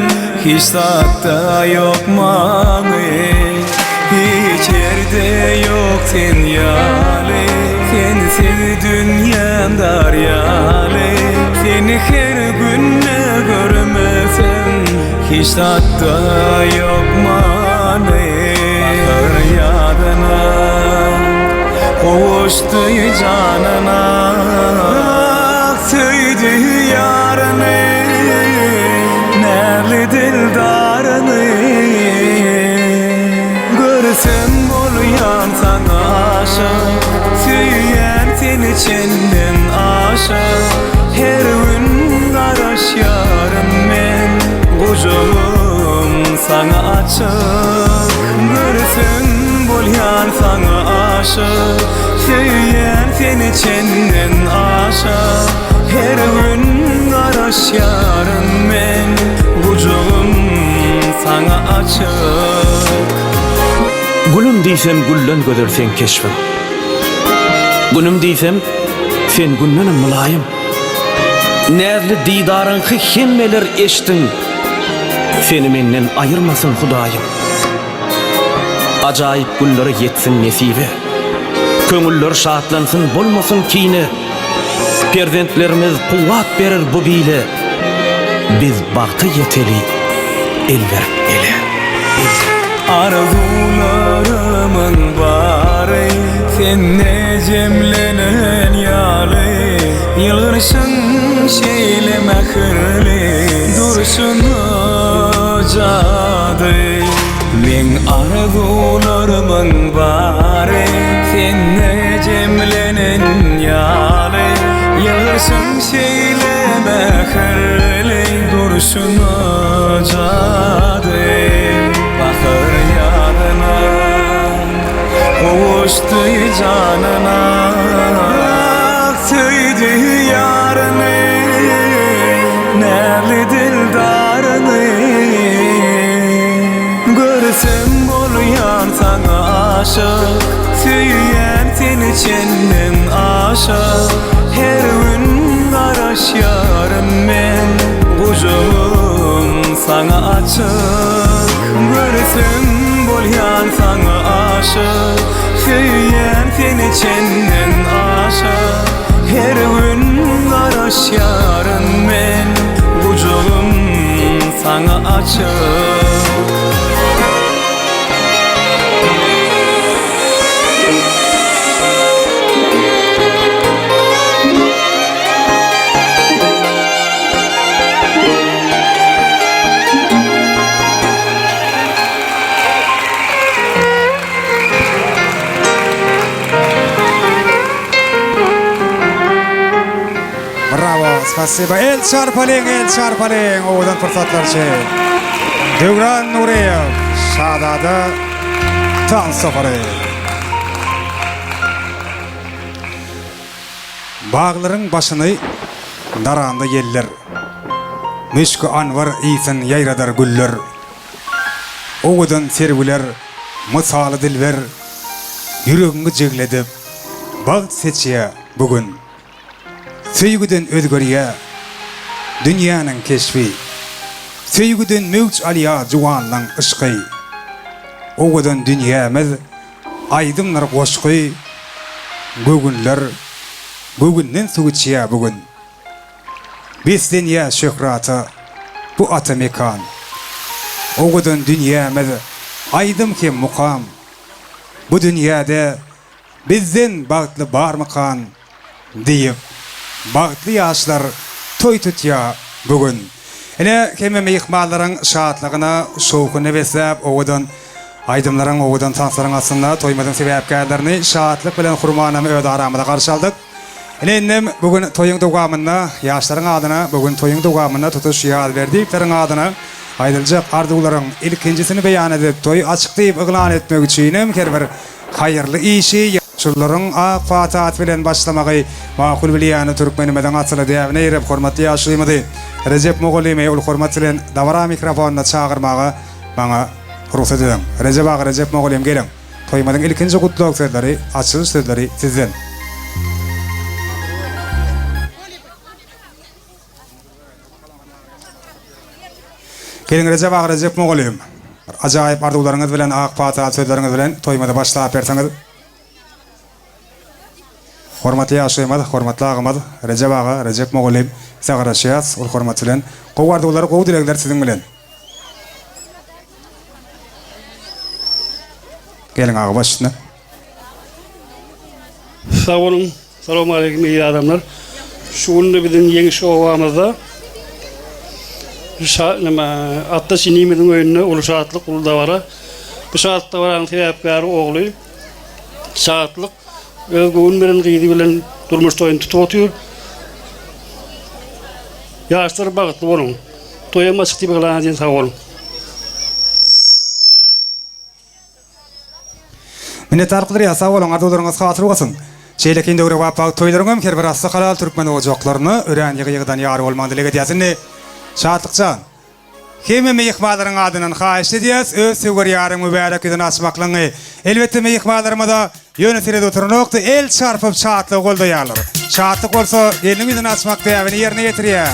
Hiç zatda ýok many Hiç ýerde ýok sen ýaly Sensiz dünýäm dar ýaly Seni her günde görmesem Hiç zatda ýok many Bahar ýadyna Gowuşdy janyna Söýdi ýaryny Näzli dildaryny Görsem bolýan saňa aşyk Söýýän seni çenden aşa Her gün garaşýaryn men Gujagym saňa açyk Görseň bolýan saňa aşyk Söýýän seni çenden aşa Her gün garaşýaryn men Gujagym saňa açyk. Gülüm diýsem gülden gözel seň keşbiň. Günüm diýsem sen gündenem mylaýym. Näzli didaryňky hemmeler eşdiň. Seni menden aýyrmasyn Hudaýym. Ajaýyp günlere ýetsin nesibe. Köňüller şatlansyn bolmasyn kine. Perzentlerimiz kuwwat berer bu bile. Biz bagta ýeteli el berip ele. Arzuwlarymyň bary sende jemlenen ýaly Ýylgyrşyň şeýle mähirli durşuňa jady Meň arzuwlarymyň bary sende jemlenen ýaly Ýylgyrşyň şeýle mähirli durşuňa jady Bahar ýazyna gowuşdy janyna Söýdi ýaryny näzli dildaryny Görsem bolýan saňa aşyk Söýýän seni çenden aşa Her gün garaşýaryn men Gujagym saňa açyk Görseň bolýan saňa aşyk Söýýän seni çenden aşa Her gün garaşýaryn men Gujagym saňa açyk. Bravo, spasibo. El çarpalyň, el çarpalyň owadan pursatlar üçin. Döwran Nuryýew, Şazada tans topary. Baglaryň başyny daranda ýeller. Müşki-anbar ysyn ýaýradar güller. Owadan serwiler mysaly dilber, Ýüregiňi jigledip, bagt seçýä bu gün. Söýgüden özgerýä dünýäniň keşbi, Söýgüden möwç alýa juwanlaň yşky. Owadan dünýämiz aýdymdyr goşgy, Göwünler göwünden suw içýä bu gün. Beslenýär şöhrata bu ata mekan. Owadan dünýämiz aýdym hem mukam. Bu dünýäde bizden bagtly barmykan diýip. Bagtly ýaşlar toý tutýa bu gün. Ine, hemme myhmanlaryň şatlygyna şowhuna besläp, owadan aýdymlaryň, owadan tanslaryň astynda toýumyzyň sebäpkärlerini şatlyk bilen hurmanam öz aramyza garşy aldyk. Ine, indem bu gün toýuň dowamynda ýaşlaryň adyna, bu gün toýuň dowamynda tutuş Ýazberdiýewleriň adyna aýdyljak arzuwlaryň ilkinjisini beýan edip, toýy açyk diýip yglan etmek üçinem her bir Haýyrly işi ýaşulularyň ak patasy bilen başlamagy makul bilýän türkmenimiziň asyly däbine eýerip, hormatly ýaşulymyzy Rejep mugallymy uly hormat bilen dabara mikrofonyna çagyrmaga maňa rugsat ediň. Rejep aga, Rejep mugallym geliň. Toýumyzyň ilkinji gutlag sözleri, açylyş sözleri sizden. Geliň Rejep aga Rejep mugallym. Bir ajaýyp arzuwlaryňyz bilen ak pata sözleriňiz bilen toýumyzy başlap berseňiz. Hormatly ýaşulymyz, hormatly agymyz Rejep aga, Rejep mugallym size garaşýas uly hormat bilen. Gowy arzuwlar, gowy dilegler siziň bilen. Geliň aga baş üstüne. Sag boluň. Salowmaleýkim eziz adamlar. Şu günde biziň Ýeňiş obamyzda şa neme Atdaş inimiziň öýünde uly şatlyk, uly dabara. Bu şatlyk dabaranyň sebäpkäri ogly Şatlyk öz göwün beren gyzy bilen durmuş toýuny tutup otyr. Ýaşlar bagtly boluň. Toýam açyk diýip yglan edýän sag boluň. Minnetdarlyk bildirýäs, sag boluň, arzuwlaryňyz hasyl bolsun! Şeýlekin döwrebap bagt toýlaryňam her bir asly halal türkmen ojaklaryna örän ýygy-ýygydan ýar bolmagyny dileg edýäs. Indi, Şatlyk jan, hemme myhmanlaryň adyndan haýyşt edýäs, öz söwer ýaryň mübärek ýüzüni açmaklygyňy. Elbetde, myhmanlarymyza Ýöne seredip oturanokdy, el çarpyp Şatlygy goldaýarlar. Şatlyk bolsa gelniň ýüzüni açmak däbini ýerine ýetirýär.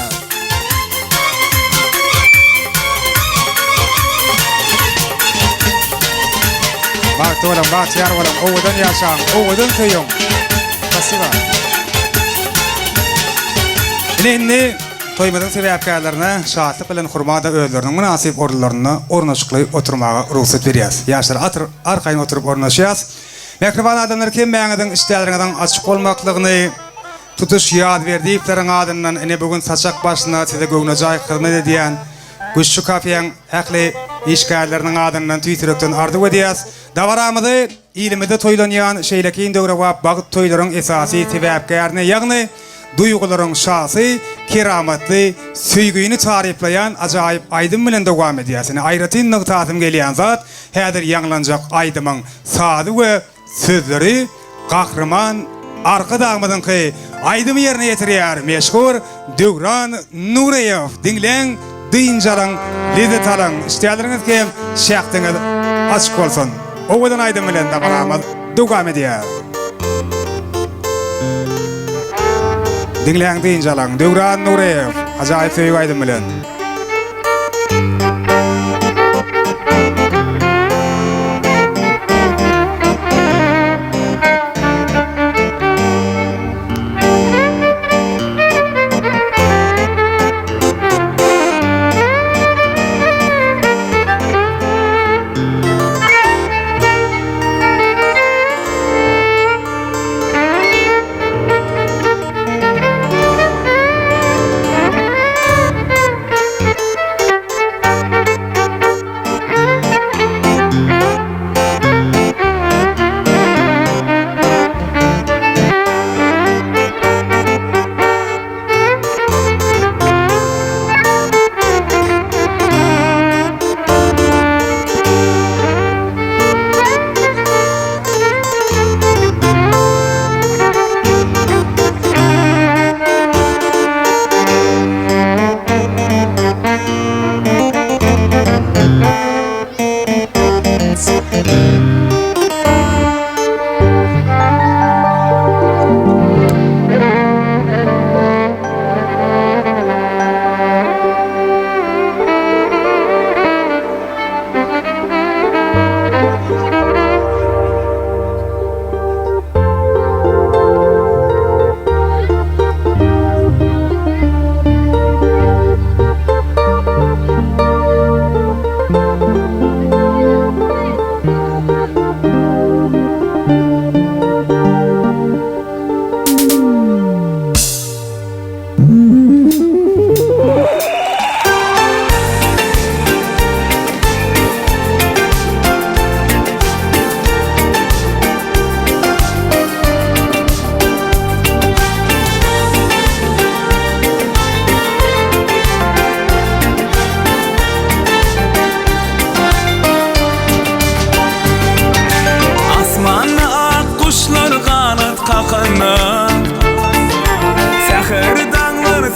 Bagtly boluň, bagtyýar boluň, owadan ýaşaň, owadan söýüň. Spasiba. Ine indi toýumyzyň sebäpkärlerine Şatlyk bilen Hurma-da özleriniň mynasyp orunlarynda ornaşykly oturmaga rugsat berýäs. Ýaşlar atyr. Arkaýyn oturyp ornaşýas. Mähriban adamlar hemmäňiziň işdäleriňiziň açyk bolmaklygyny tutuş Ýazberdiýewleriň adyndan ine bu gün saçak başynda size göwnejaý hyzmat edýän Guşçy kafeň ähli işgärleriniň adyndan tüýs ýürekden arzuw edýäs. Dabaramyzy ilimizde toýlanýan şeýlekin döwrebap bagt toýlaryň esasy sebäpkärini ýagny duýgularyň şasy keramatly söýgini taryplaýan ajaýyp aýdym bilen dowam edýäs. Ine aýratyn nygtasym gelýän zat Häzir ýaňlanjak aýdymyň sazy we sözleri Gahryman Arkadagymyzyňky. Aýdymy ýerine ýetirýär meşhur Döwran Nuryýew. Diňläň, dynç alyň, lezzet alyň. Işdäleriňiz kem, şähdiňiz açyk bolsun. Owadan aýdym bilen dabaramyz dowam edýär. Diňläň, dynç alyň. Döwran Nuryýew, ajaýyp söýgi aýdym bilen.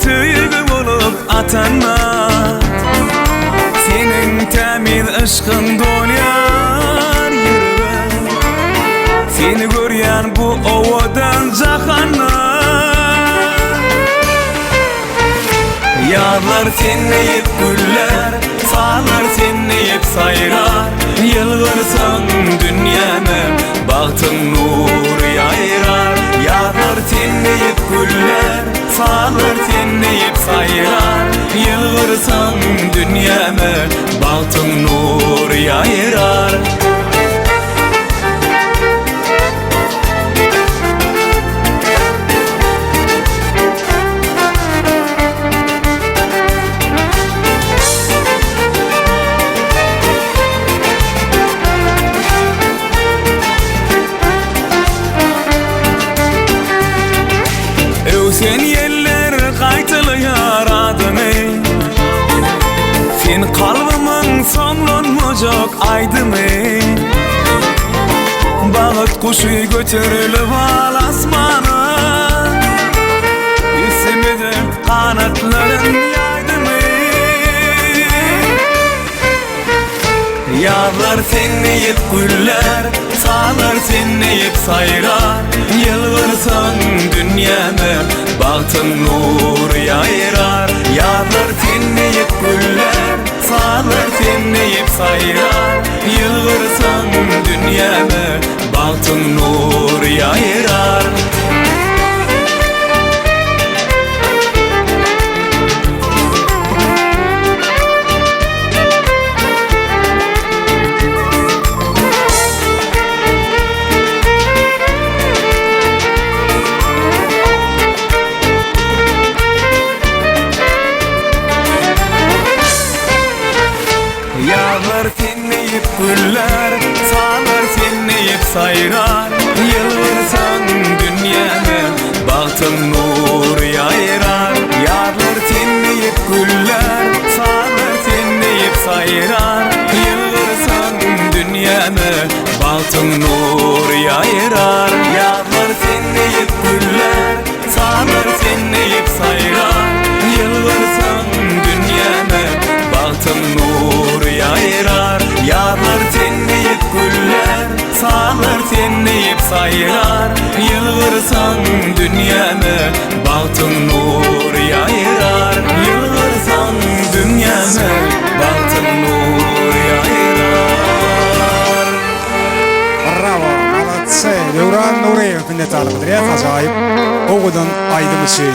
Söýgi bolup atanda Seniň tämiz yşkyň dolýar ýürege Seni görýän bu owadan jahanda Ýazlar sen diýip güllär, sazlar sen diýip saýrar Ýylgyrsaň dünýäme bagtyň nury ýaýrar Ýazlar sen diýip güllär, sazlar sen diýip saýrar Ýylgyrsaň dünýäme bagtyň nury ýaýrar. Öwsen ýeller gaýtalaýar adyňy Sen kalbymyň soňlanmajak aýdymy Bagt guşy göterilip al asmana Üstümize ganatlaryn ýaýdymy Ýazlar sen diýip güllär, sazlar sen diýip saýrar Ýylgyrsaň dünýäme bagtyň nury ýaýrar Ýazlar sen diýip güllär, sazlar sen diýip saýrar Ýylgyrsaň dünýäme bagtyň nury ýaýrar. Ýazlar sen diýip güllär, sazlar sen diýip saýrar Ýylgyrsaň dünýäme bagtyň nury ýaýrar Ýazlar sen diýip güllär, sazlar sen diýip saýrar Ýylgyrsaň dünýäme bagtyň nury ýaýrar Ýazlar sen diýip güllär, sazlar sen diýip saýrar Ýylgyrsaň dünýäme bagtyň nury ýaýrar Ýazlar sen diýip güllär, sazlar sen diýip saýrar Ýylgyrsaň dünýäme bagtyň nury ýaýrar Ýylgyrsaň dünýäme bagtyň nury ýaýrar. Brawo, maladse, Döwran Nuryýew minnetdarlyk bildirýäs ajaýyp owadan aýdym üçin.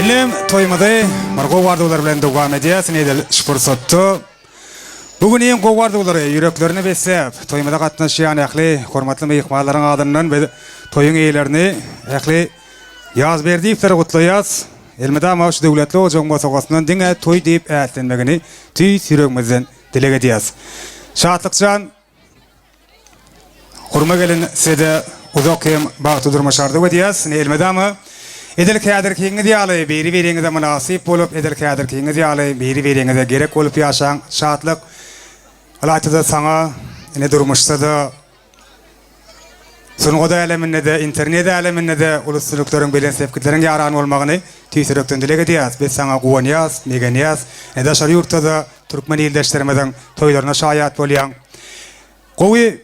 Indem toýumyzy bir gowy arzuwlar bilen dowam edýäs, ine edil şu pursatda Bu gün iň gowy arzuwlary ýüreklerine besläp, toýumyza gatnaşýan ähli hormatly myhmanlaryň adyndan biz toýuň eýelerini, ähli Ýazberdiýewleri gutlaýas. Elmydama şu döwletli ojagyň bosagasyndan diňe toý diýip ätlenmegini tüýs ýüregimizden dileg edýäs. Şatlykjan! Hurma gelin size-de uzak hem bagtly durmuş arzuw edýäs. Ine elmydama edil häzirkiňiz ýaly biri-biriňize mynasyp bolup, edil häzirkiňiz ýaly biri-biriňize gerek bolup ýaşaň. Şatlyk ylaýta-da saňa ine durmuşda-da, sungat äleminde-de, internet äleminde-de uly üstünlikleriň, belent sepgitleriň ýaran bolmagyny tüýs ýürekden dileg edýäs. Biz saňa guwanýas, begenýäs. Ine daşary ýurtda-da Türkmen ildeşlerimiziň toýlaryna şaýat bolýaň. Gowy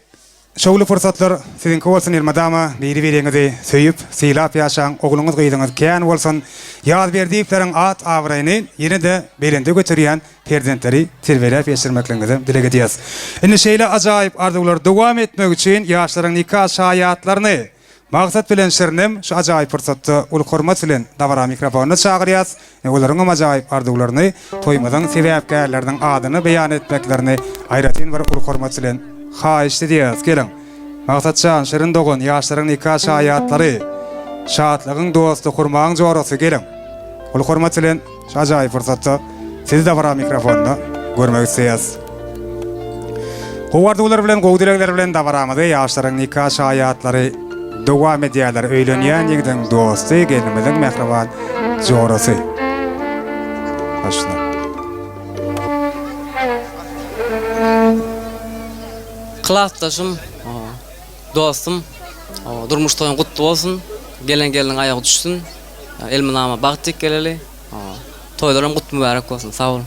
şowly pursatlar siziňki bolsun elmydama biri-biriňizi söýüp, sylap ýaşaň, ogluňyz gyzyňyz kän bolsun. Ýazberdiýewleriň at abraýyny ýene-de belende göterýän perzentleri terbiýeläp ýetişdirmekligiňizi dileg edýäs. Indi şeýle ajaýyp arzuwlary dowam etmek üçin ýaşlaryň nika şaýatlaryny Maksat bilen Şirinem şu ajaýyp pursatda uly hormat bilen dabara mikrofonyna çagyrýas we olaryňam ajaýyp arzuwlaryny toýumyzyň sebäpkärleriniň adyna beýan etmeklerini aýratyn bir uly hormat bilen haýyşt edýäris. Geliň, Maksat jan, Şirin dogan, ýaşlaryň nika şaýatlary, şatlygyň dosty, hurmagyň jorasy, geliň! Uly hormat bilen şu ajaýyp pursatda sizi dabara mikrofonynda görmek isleýäris. Gowy arzuwlar bilen, gowy dilegler bilen dabaramyzy ýaşlaryň nika şaýatlary dowam edýärler. Öýlenýän ýigidiň dosty, gelnimiziň mähriban jorasy. Başla. Klasdaşym, dostum, durmuş toýuň gutly bolsun, gelen gelniň aýagy düşsün, elmydama bagt dik geleli. Toýlaram gutly mübärek bolsun. Sag boluň.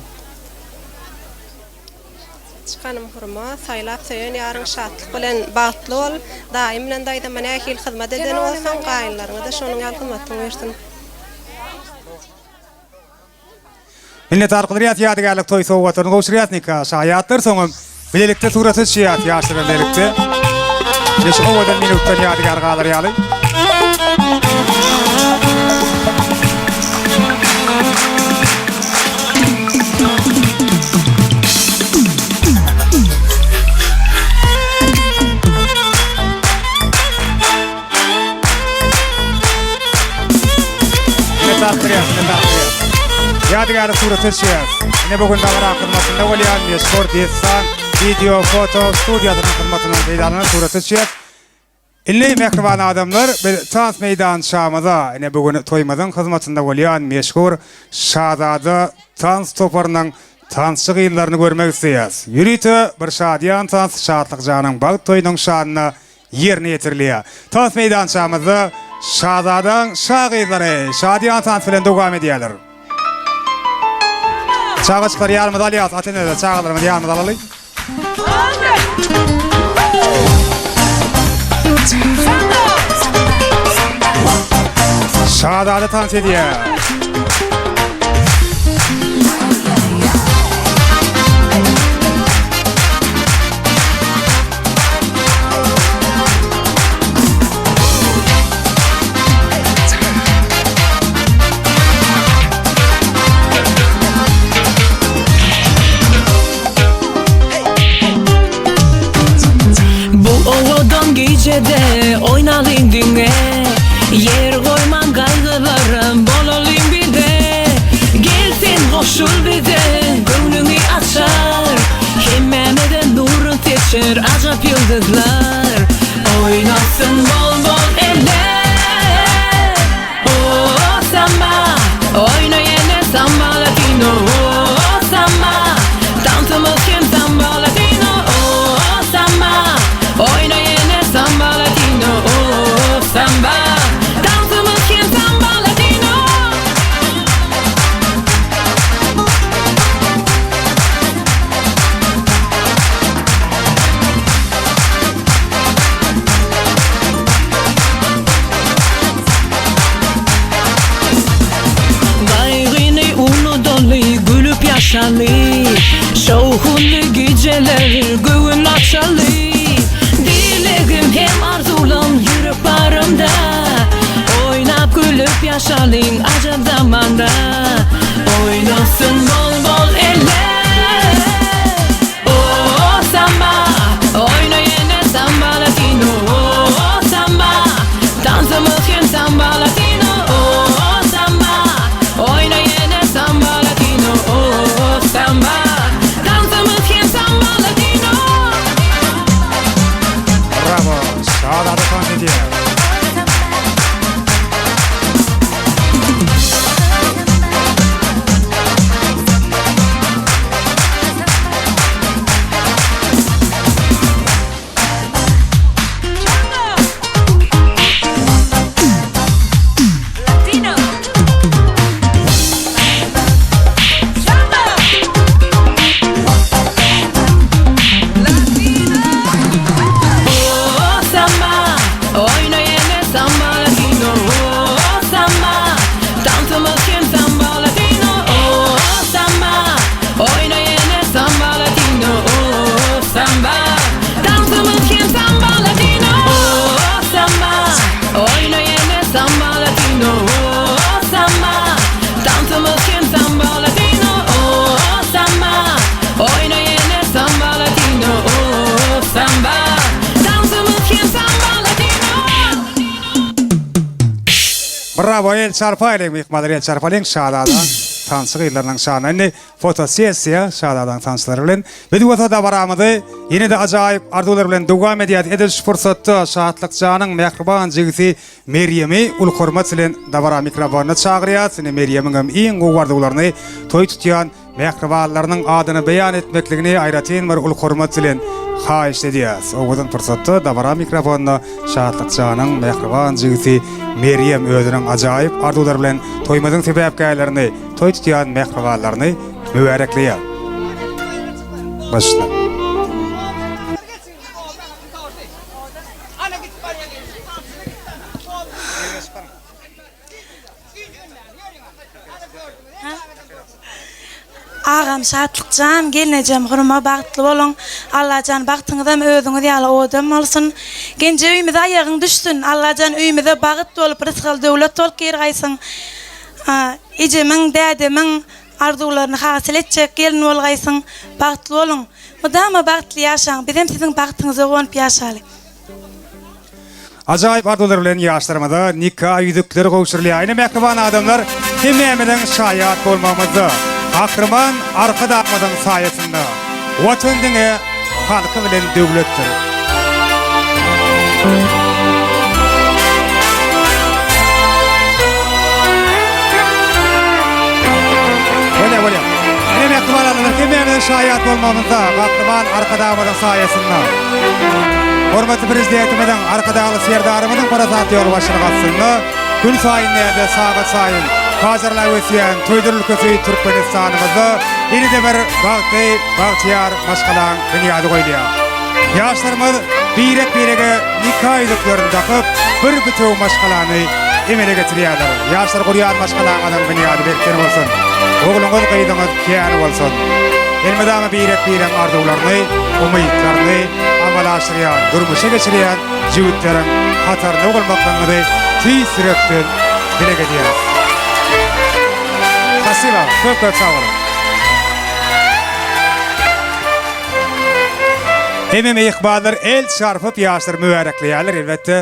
Çykanym hurma, saýlap söýen ýaryň şatlyk bilen bagtly bol, daýym bilen daýzama nähili hyzmat eden bolsaň, gaýynlaryňa-da şonuň ýaly hyzmatyň bersin. Minnetdar kylyrýas ýadygärlik toý sowgatlaryny gowşurýas nika şaýatlar soňam bilelikde surata düşýäs ýaşlar bilelikde. Ine şu owadan minutdan ýadygär galar ýaly. Ýadygärlik surata düşýäs. Ine bu gün dabara hyzmatynda bolýan meşhur Dessan wideo foto studiýasynyň hyzmatyndan peýdalanyp surata düşýäs. Indi mähriban adamlar biz tans meýdançamyza ine bu gün toýumyzyň hyzmatynda bolýan meşhur Şazada tans toparynyň tansçy gyzlaryny görmek isleýäs. Ýörite bir şadyýan tans Şatlyk janyň bagt toýunyň şanyna ýerine ýetirilýär. Tans meýdançamyzda Şazadaň şa gyzlary şadyýan tans bilen dowam edýärler. Çagajyklary ýanymyza alýas, ata-eneler çagalarymyzy ýanymyza alaly. Şazada tans edýär. Bu owadan gijede oýnalyň diňe Ýer goýman gaýgylara bolalyň bile Gel sen goşul bize göwnüňi açar Hemmämize nurun seçer ajap ýyldyzlar Oýnasyn bol-bol eller Oh samba Oýna ýene samba latino Oh samba Tansymyz hem samba latino Oh samba Oýna ýene samba latino Oh samba Tansymyz hem samba latino. Gaýgyny unudaly, gülüp ýaşaly, Şowhunly gijeler göwün açaly. Dilegim hem arzuwlam ýürek barymda, Oýnap gülüp ýaşalyň ajap zamanda. Oýnasyn bol-bol eller. Oh samba, oýna ýene samba latino. Oh samba, tansymyz hem samba latino. Oh samba, oýna ýene samba latino. Oh samba, tansymyz hem samba latino. Bravo, Şazada tans edýär. Oh samba, oýna ýene samba latino. Oh samba, tansymyz hem samba latino. Oh samba, oýna ýene samba latino. Oh samba, tansymyz hem samba latino. Oh samba, oýna ýene samba latino. Oh samba, tansymyz hem samba latino. Oh samba, oýna ýene samba latino. Oh samba, tansymyz hem samba latino. Bravo el çarpaýlyň myhmanlar el çarpalyň Şazada tansçy gyzlarynyň şanyna indi fotosessiýa Şazadaň tansçylary bilen biz bolsa dabaramyzy ýene-de ajaýyp arzuwlar bilen dowam edýäs edil şu pursatda Şatlykjanyň mähriban jigisi Merýemi uly hormat bilen dabara mikrofonyna çagyrýas indi Merýemiň hem iň gowy arzuwlaryny toý tutýan mähribanlarynyň adyna beýan etmekligini aýratyn bir uly hormat bilen. haýyşt edýäs. Owadan pursatda dabara mikrofonda Şatlyk janyň mähriban jigisi Merýem özüniň ajaýyp arzuwlary bilen toýumyzyň sebäpkärlerini, toý tutýan mähribanlaryny mübärekleýär. Başla. Agam Şatlykjan gelnejem Hurma bagtly boluň Allajan bagtyňyzam özüňiz ýaly owadan bolsun Genje öýümize aýagyň düşsün Allajan öýümize bagyt bolup rysgal döwlet bolup girgaýsyň Ejemiň dädemiň arzuwlaryny hasyl etjek gelin bolgaýsyň bagtly boluň mydama bagtly ýaşaň bizem siziň bagtyňyza guwanyp ýaşaly. Ajaýyp arzuwlar bilen ýaşlarymyza nika ýüzükleri gowşurylýar. Ine mähriban adamlar, hemmämiziň şaýat bolmagymyzda, Gahryman Arkadagymyzyň saýasynda Watan diňe halky bilen döwletdir. Bolýar, bolýar. Ine mähriban adamlar, hemmämiziň şaýat bolmagymyzda, Gahryman Arkadagymyzyň saýasynda Hormatly Prezidentimiziň, Arkadagly Serdarymyzyň parasatly ýolbaşçylygy astynda günsaýyn däl-de, sagatsaýyn pajarlap ösýän toýdur ülkesi Türkmenistanymyzda ýene-de bir bagtly, bagtyýar maşgalaň binýady goýulýar. Ýaşlarymyz birek-birege nika ýüzüklerini dakyp, bir bitewi maşgalany emele getirýärler. Ýaşlar gurýan maşgalaňyzyň binýady berkden bolsun! Ogluňyz, gyzyňyz kän bolsun! Elmydama birek-biregiň arzuwlaryny, umytlaryny amala aşyrýan, durmuşa geçirýän jübütleriň hatarynda bolmaklygyňyzy tüýs ýürekden dileg edýäris. Spasiba, köp köp sag boluň! Hemem ykballar el çarpyp ýaşlar mübärekleýärler elbetde.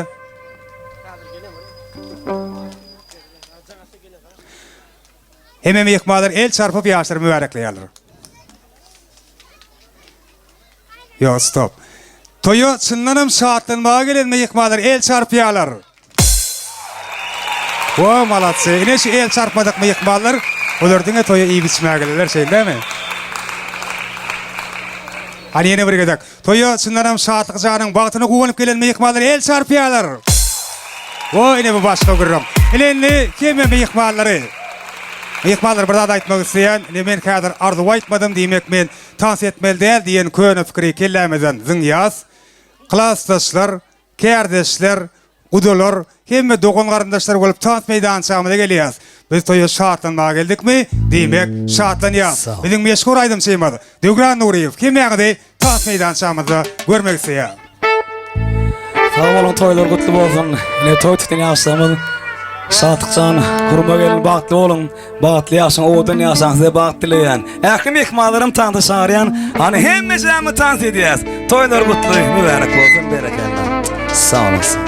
Hemem ykballar el çarpyp ýaşlar mübärekleýärler. Ýok stop. Toýa çyndanam şatlanmaga gelen myhmanlar el çarpýarlar. Wo malatsy. Ine şu el çarpmadyk myhmanlar, bular diňe toýa iýip içmäge gelenler, şeýle dälmi? Hany ýene bir gezek. Toýa çyndanam Şatlyk janyň bagtyna guwanyp gelen myhmanlar el çarpýarlar. Wo ine bu başga gürrüň. Ine indi hemme myhmanlary. Myhmanlar bir zat aýtmak isleýän. Ine men häzir arzuw aýtmadym, diýmek men tans etmeli däl diýen köne pikiri kellämizden zyňýas. Klasdaşlar, Kärdeşler, gudalar, hemme dogan-garyndaşlar bolup tans meýdançamyza gelýäs. Biz toýa şatlanmaga geldikmi, diýmek, şatlanýas. Biziň meşhur aýdymçymyz Döwran Nuryýew hemmäňizi tans meýdançamyzda görmek isleýär. Sag boluň toýlar gutly bolsun. Ine toý tutan ýaşlarymyz Şatlykjan, Hurma gelin bagtly boluň. Bagtly ýaşaň, owadan ýaşaň, size bagt dileýän. Ähli myhmanlaram tansa çagyrýan. Hany hemmejämiz tans edýäs. Toýlar gutly, mübärek bolsun, berekella. Sag olasyn.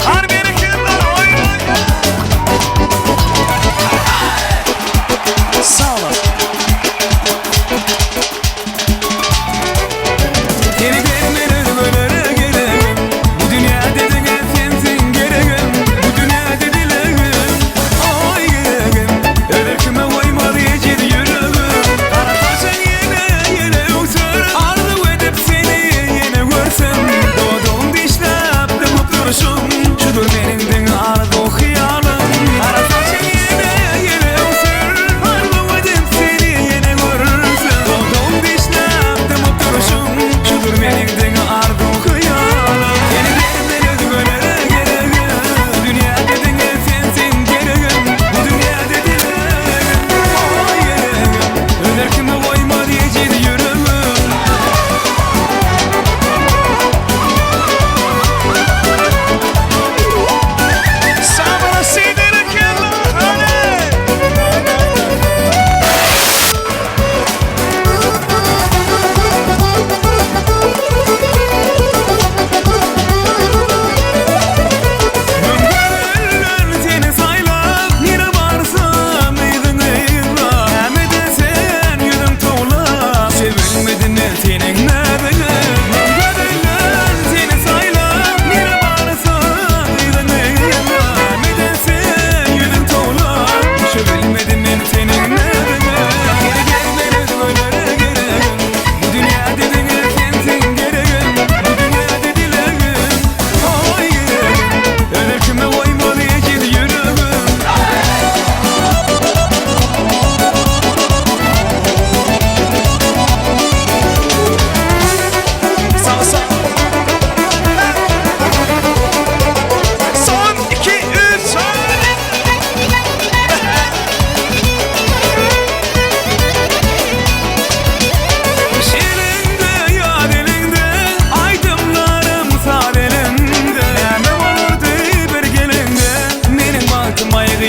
Hany berekella, oý oý. Sag olasyn. Seni bermen özgelere geregim Bu dünýäde diňe sensiň geregim.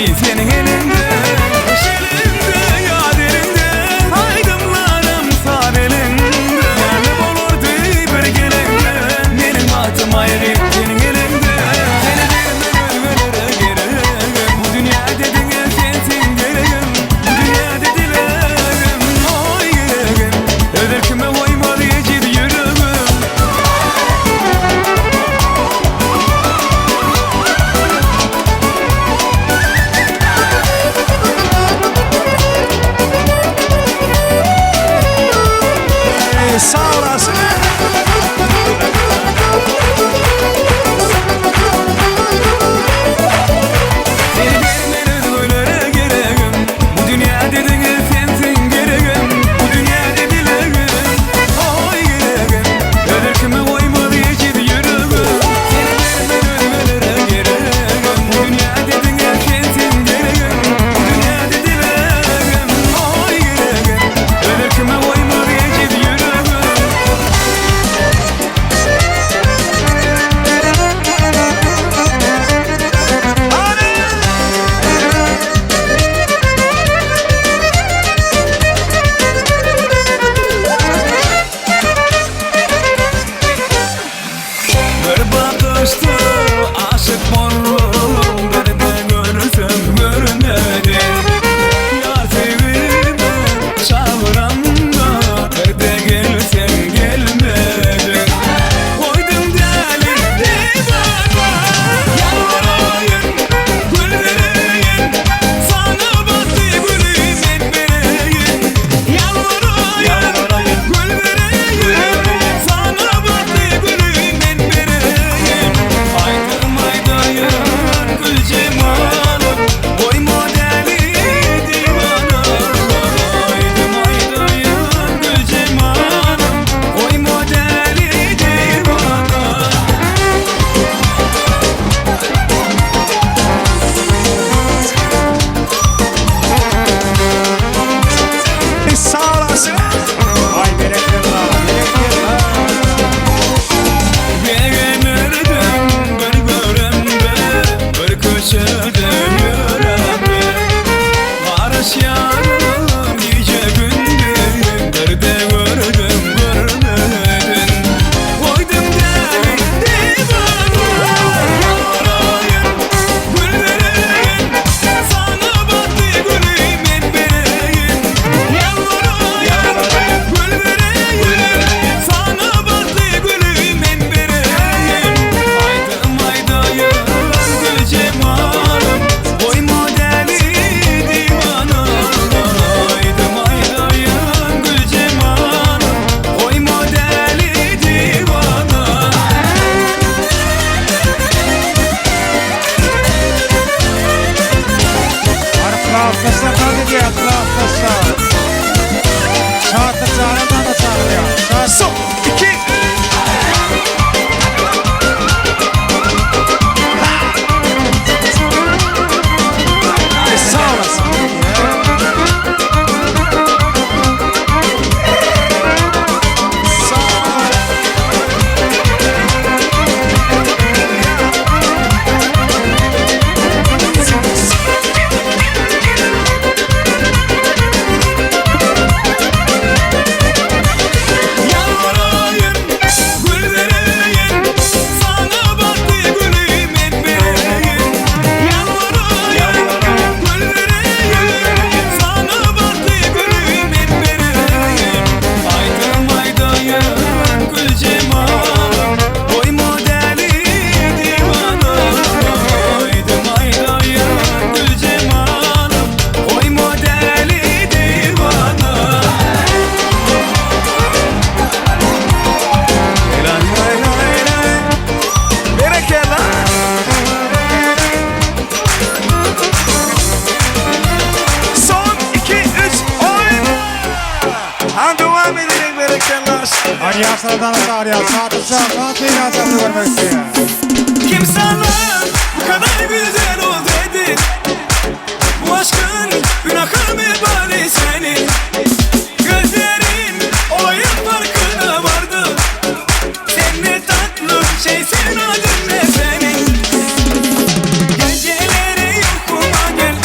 aýgy seniň eliňde Gyş elinde, ýaz elinde Aýdymlarym saz eliňde Näme bolardy bir geleňde Meniň bagtym aýgy seniň eliňde Seni bermen özgelere geregim Bu dünýäde diňe sensiň geregim Bu dünýäde dilegim, oý geregim Öz erkime goýmaz ejiz ýüregim. Sag olasyn. Seni bermen özgelere geregim Bu dünýäde diňe sensiň geregim Bu dünýäde dilegim, oý geregim Öz erkime goýmaz ejiz ýüregim Seni bermen özgelere geregim Bu dünýäde diňe sensiň geregim Bu dünýäde dilegim, oý geregim Öz erkime goýmaz ejiz ýüregim. Bir bakyşda aşyk boldum, bir-de görsem görmedi. Ýar söýgime çagyramda, bir-de gelseň gelmediň. Goýduň däli diwana, ýalbaraýyn, gül bereýin, Saňa bagtly güli men bereýin. Ýalbaraýyn, gül bereýin, saňa bagtly güli men bereýin. Aýdym aýdaýyn gül jemalym, goýma däli diwana. Aýdym aýdaýyn gül jemalym, goýma däli diwana. Sag olasyn. Aý berekella, berekella. Begenirdim bir göremde, bir köçede ýöremde. Garaşýaryn gije-gündiz, bir-de gördüm görmedin. Goýdum däli diwana, ýalbaraýyn, gül bereýin, Saňa bagtly güli men bereýin. Ýalbaraýyn, gül bereýin, saňa bagtly güli men bereýin. Aýdym aýdaýyn gül jemalym, goýma däli diwana. Aýdym aýdaýyn gül jemalym, goýma däli diwana. Arkalaşlar dans edýär, arkalaşlar. Şatlyk janam dansa çagyrýar. Şat. Son, iki, üç. Sag olasyn. Ýalbaraýyn, gül bereýin, saňa bagtly güli men bereýin. Ýalbaraýyn, gül bereýin, saňa bagtly güli men bereýin. Aýdym aýdaýyn gül jemalym, goýma däli diwana. Aýdym aýdaýyn gül jemalym, goýma däli diwana. Lay lay lay lay. Berekella. Son, iki, üç, oýna. Ha dowam edeliň berekella. Hany ýaşlar dansa çagyrýar. Şatlyk jan, dans meýdançasyny görmek isleýär. Kim sana bu kadar güzel ol dedi Bu aşkın günahı mı bari senin Gözlerin olayın farkına vardı Sen ne tatlı şeysin adın ne senin Geceleri uykuma gel.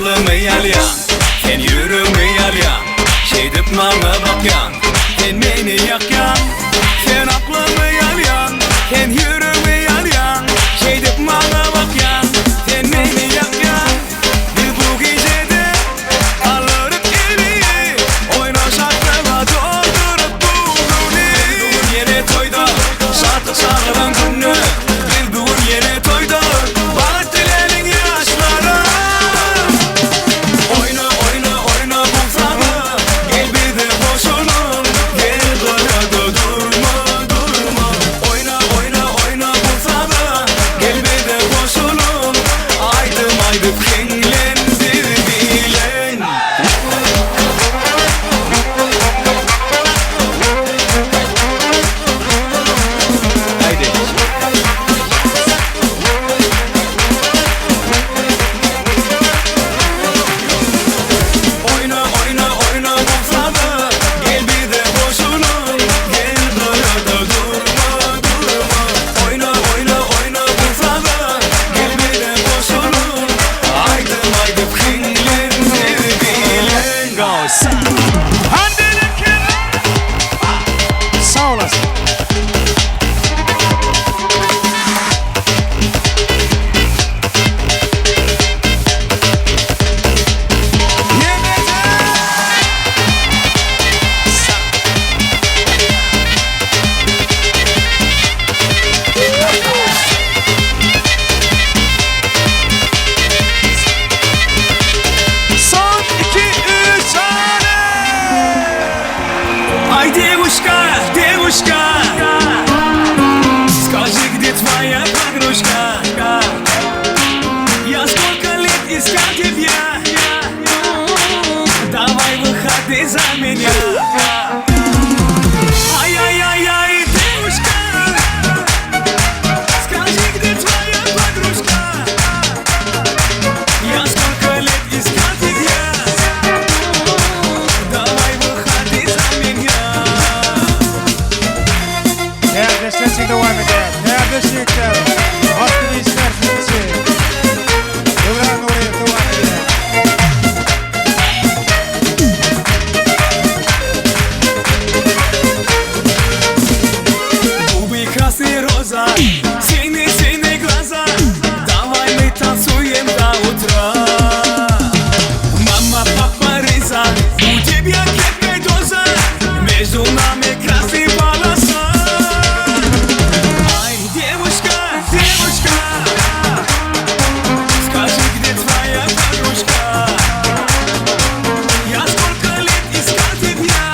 Aklymy alýaň, sen ýüregmi alýaň Şeýdip maňa bakýaň, sen meni ýakýaň Sen aklymy alýaň, sen ýüregmi alýaň Şeýdip maňa bakýaň, sen meni ýakýaň Biz bu gijede alyryk eli Oýna şatlyga dolduryp bu güni Biz bu gün ýene toýda, şatlyk şagalaň günü Biz bu gün ýene toýda, bagt diläliň ýaşlara Oýna, oýna, oýna bu saza, gel bize goşulyň Gel gyrada durma, durma Oýna, oýna, oýna bu saza, gel bize goşulyň Aýdym aýdyp hiňlen biz bilen. Oýna oýna oýna bu saza Gel bize goşulyň Gel gyrada durma durma Oýna oýna oýna bu saza Gel bize goşulyň Aýdym aýdyp hiňlen biz bilen Sag olasyn. Son iki üç hane. Ay девушка, девушка, скажи, где твоя подружка? Я сколько лет искал тебя, давай выходи за меня. Ай-яй-яй-яй, девушка, скажи, где твоя подружка? Я сколько лет искал тебя, давай выходи за меня. Täze sesi dowam edýär. Täze şeker. Aktiwistler sesi. Döwran Nuryýew dowam edýär. Губы красные роза, синие синие глаза. Давай мы танцуем до утра. Мама, папа, Риза, у тебя крепкая доза. Между нами красный полоса. Ай, девушка, девушка, скажи, где твоя подружка? Я сколько лет искал тебя.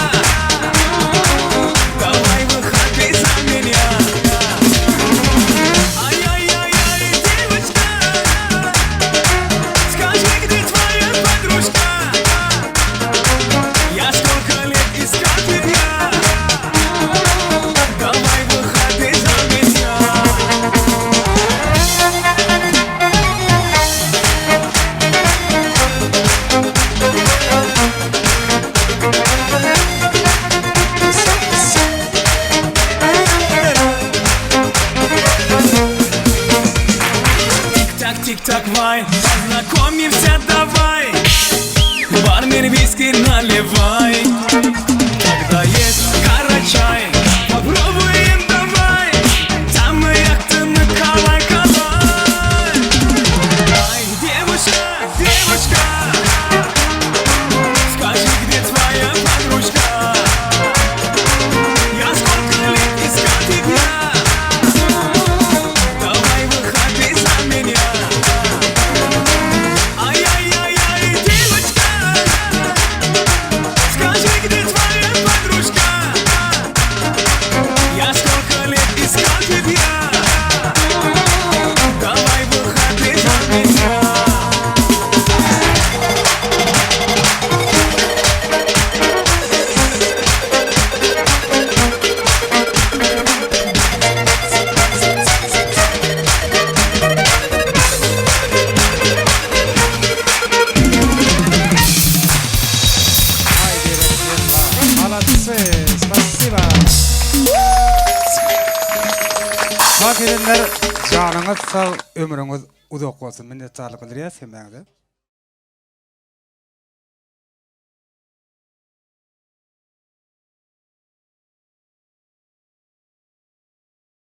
Давай выходи за меня. Ай-яй-яй-яй, девочка, скажи, где твоя подружка? Я сколько лет искал тебя. Давай выходи за меня. Тик-так, тик-так, вай, познакомимся давай. Бармен виски наливай. Когда есть карачай, попробуем давай. Там мы калай, калай. Ай, девушка, девушка, скажи, где твоя подружка? Я сколько лет искал тебя. Давай выходи за меня. Ай-яй-яй-яй, девочка, скажи, где твоя подружка? Я сколько лет искал тебя. Давай выходи за меня. Молодцы, спасибо. Sag gelenler janyňyz sag, ömrüňiz uzak bolsun. Minnetdarlyk bildirýäs hemmäňize.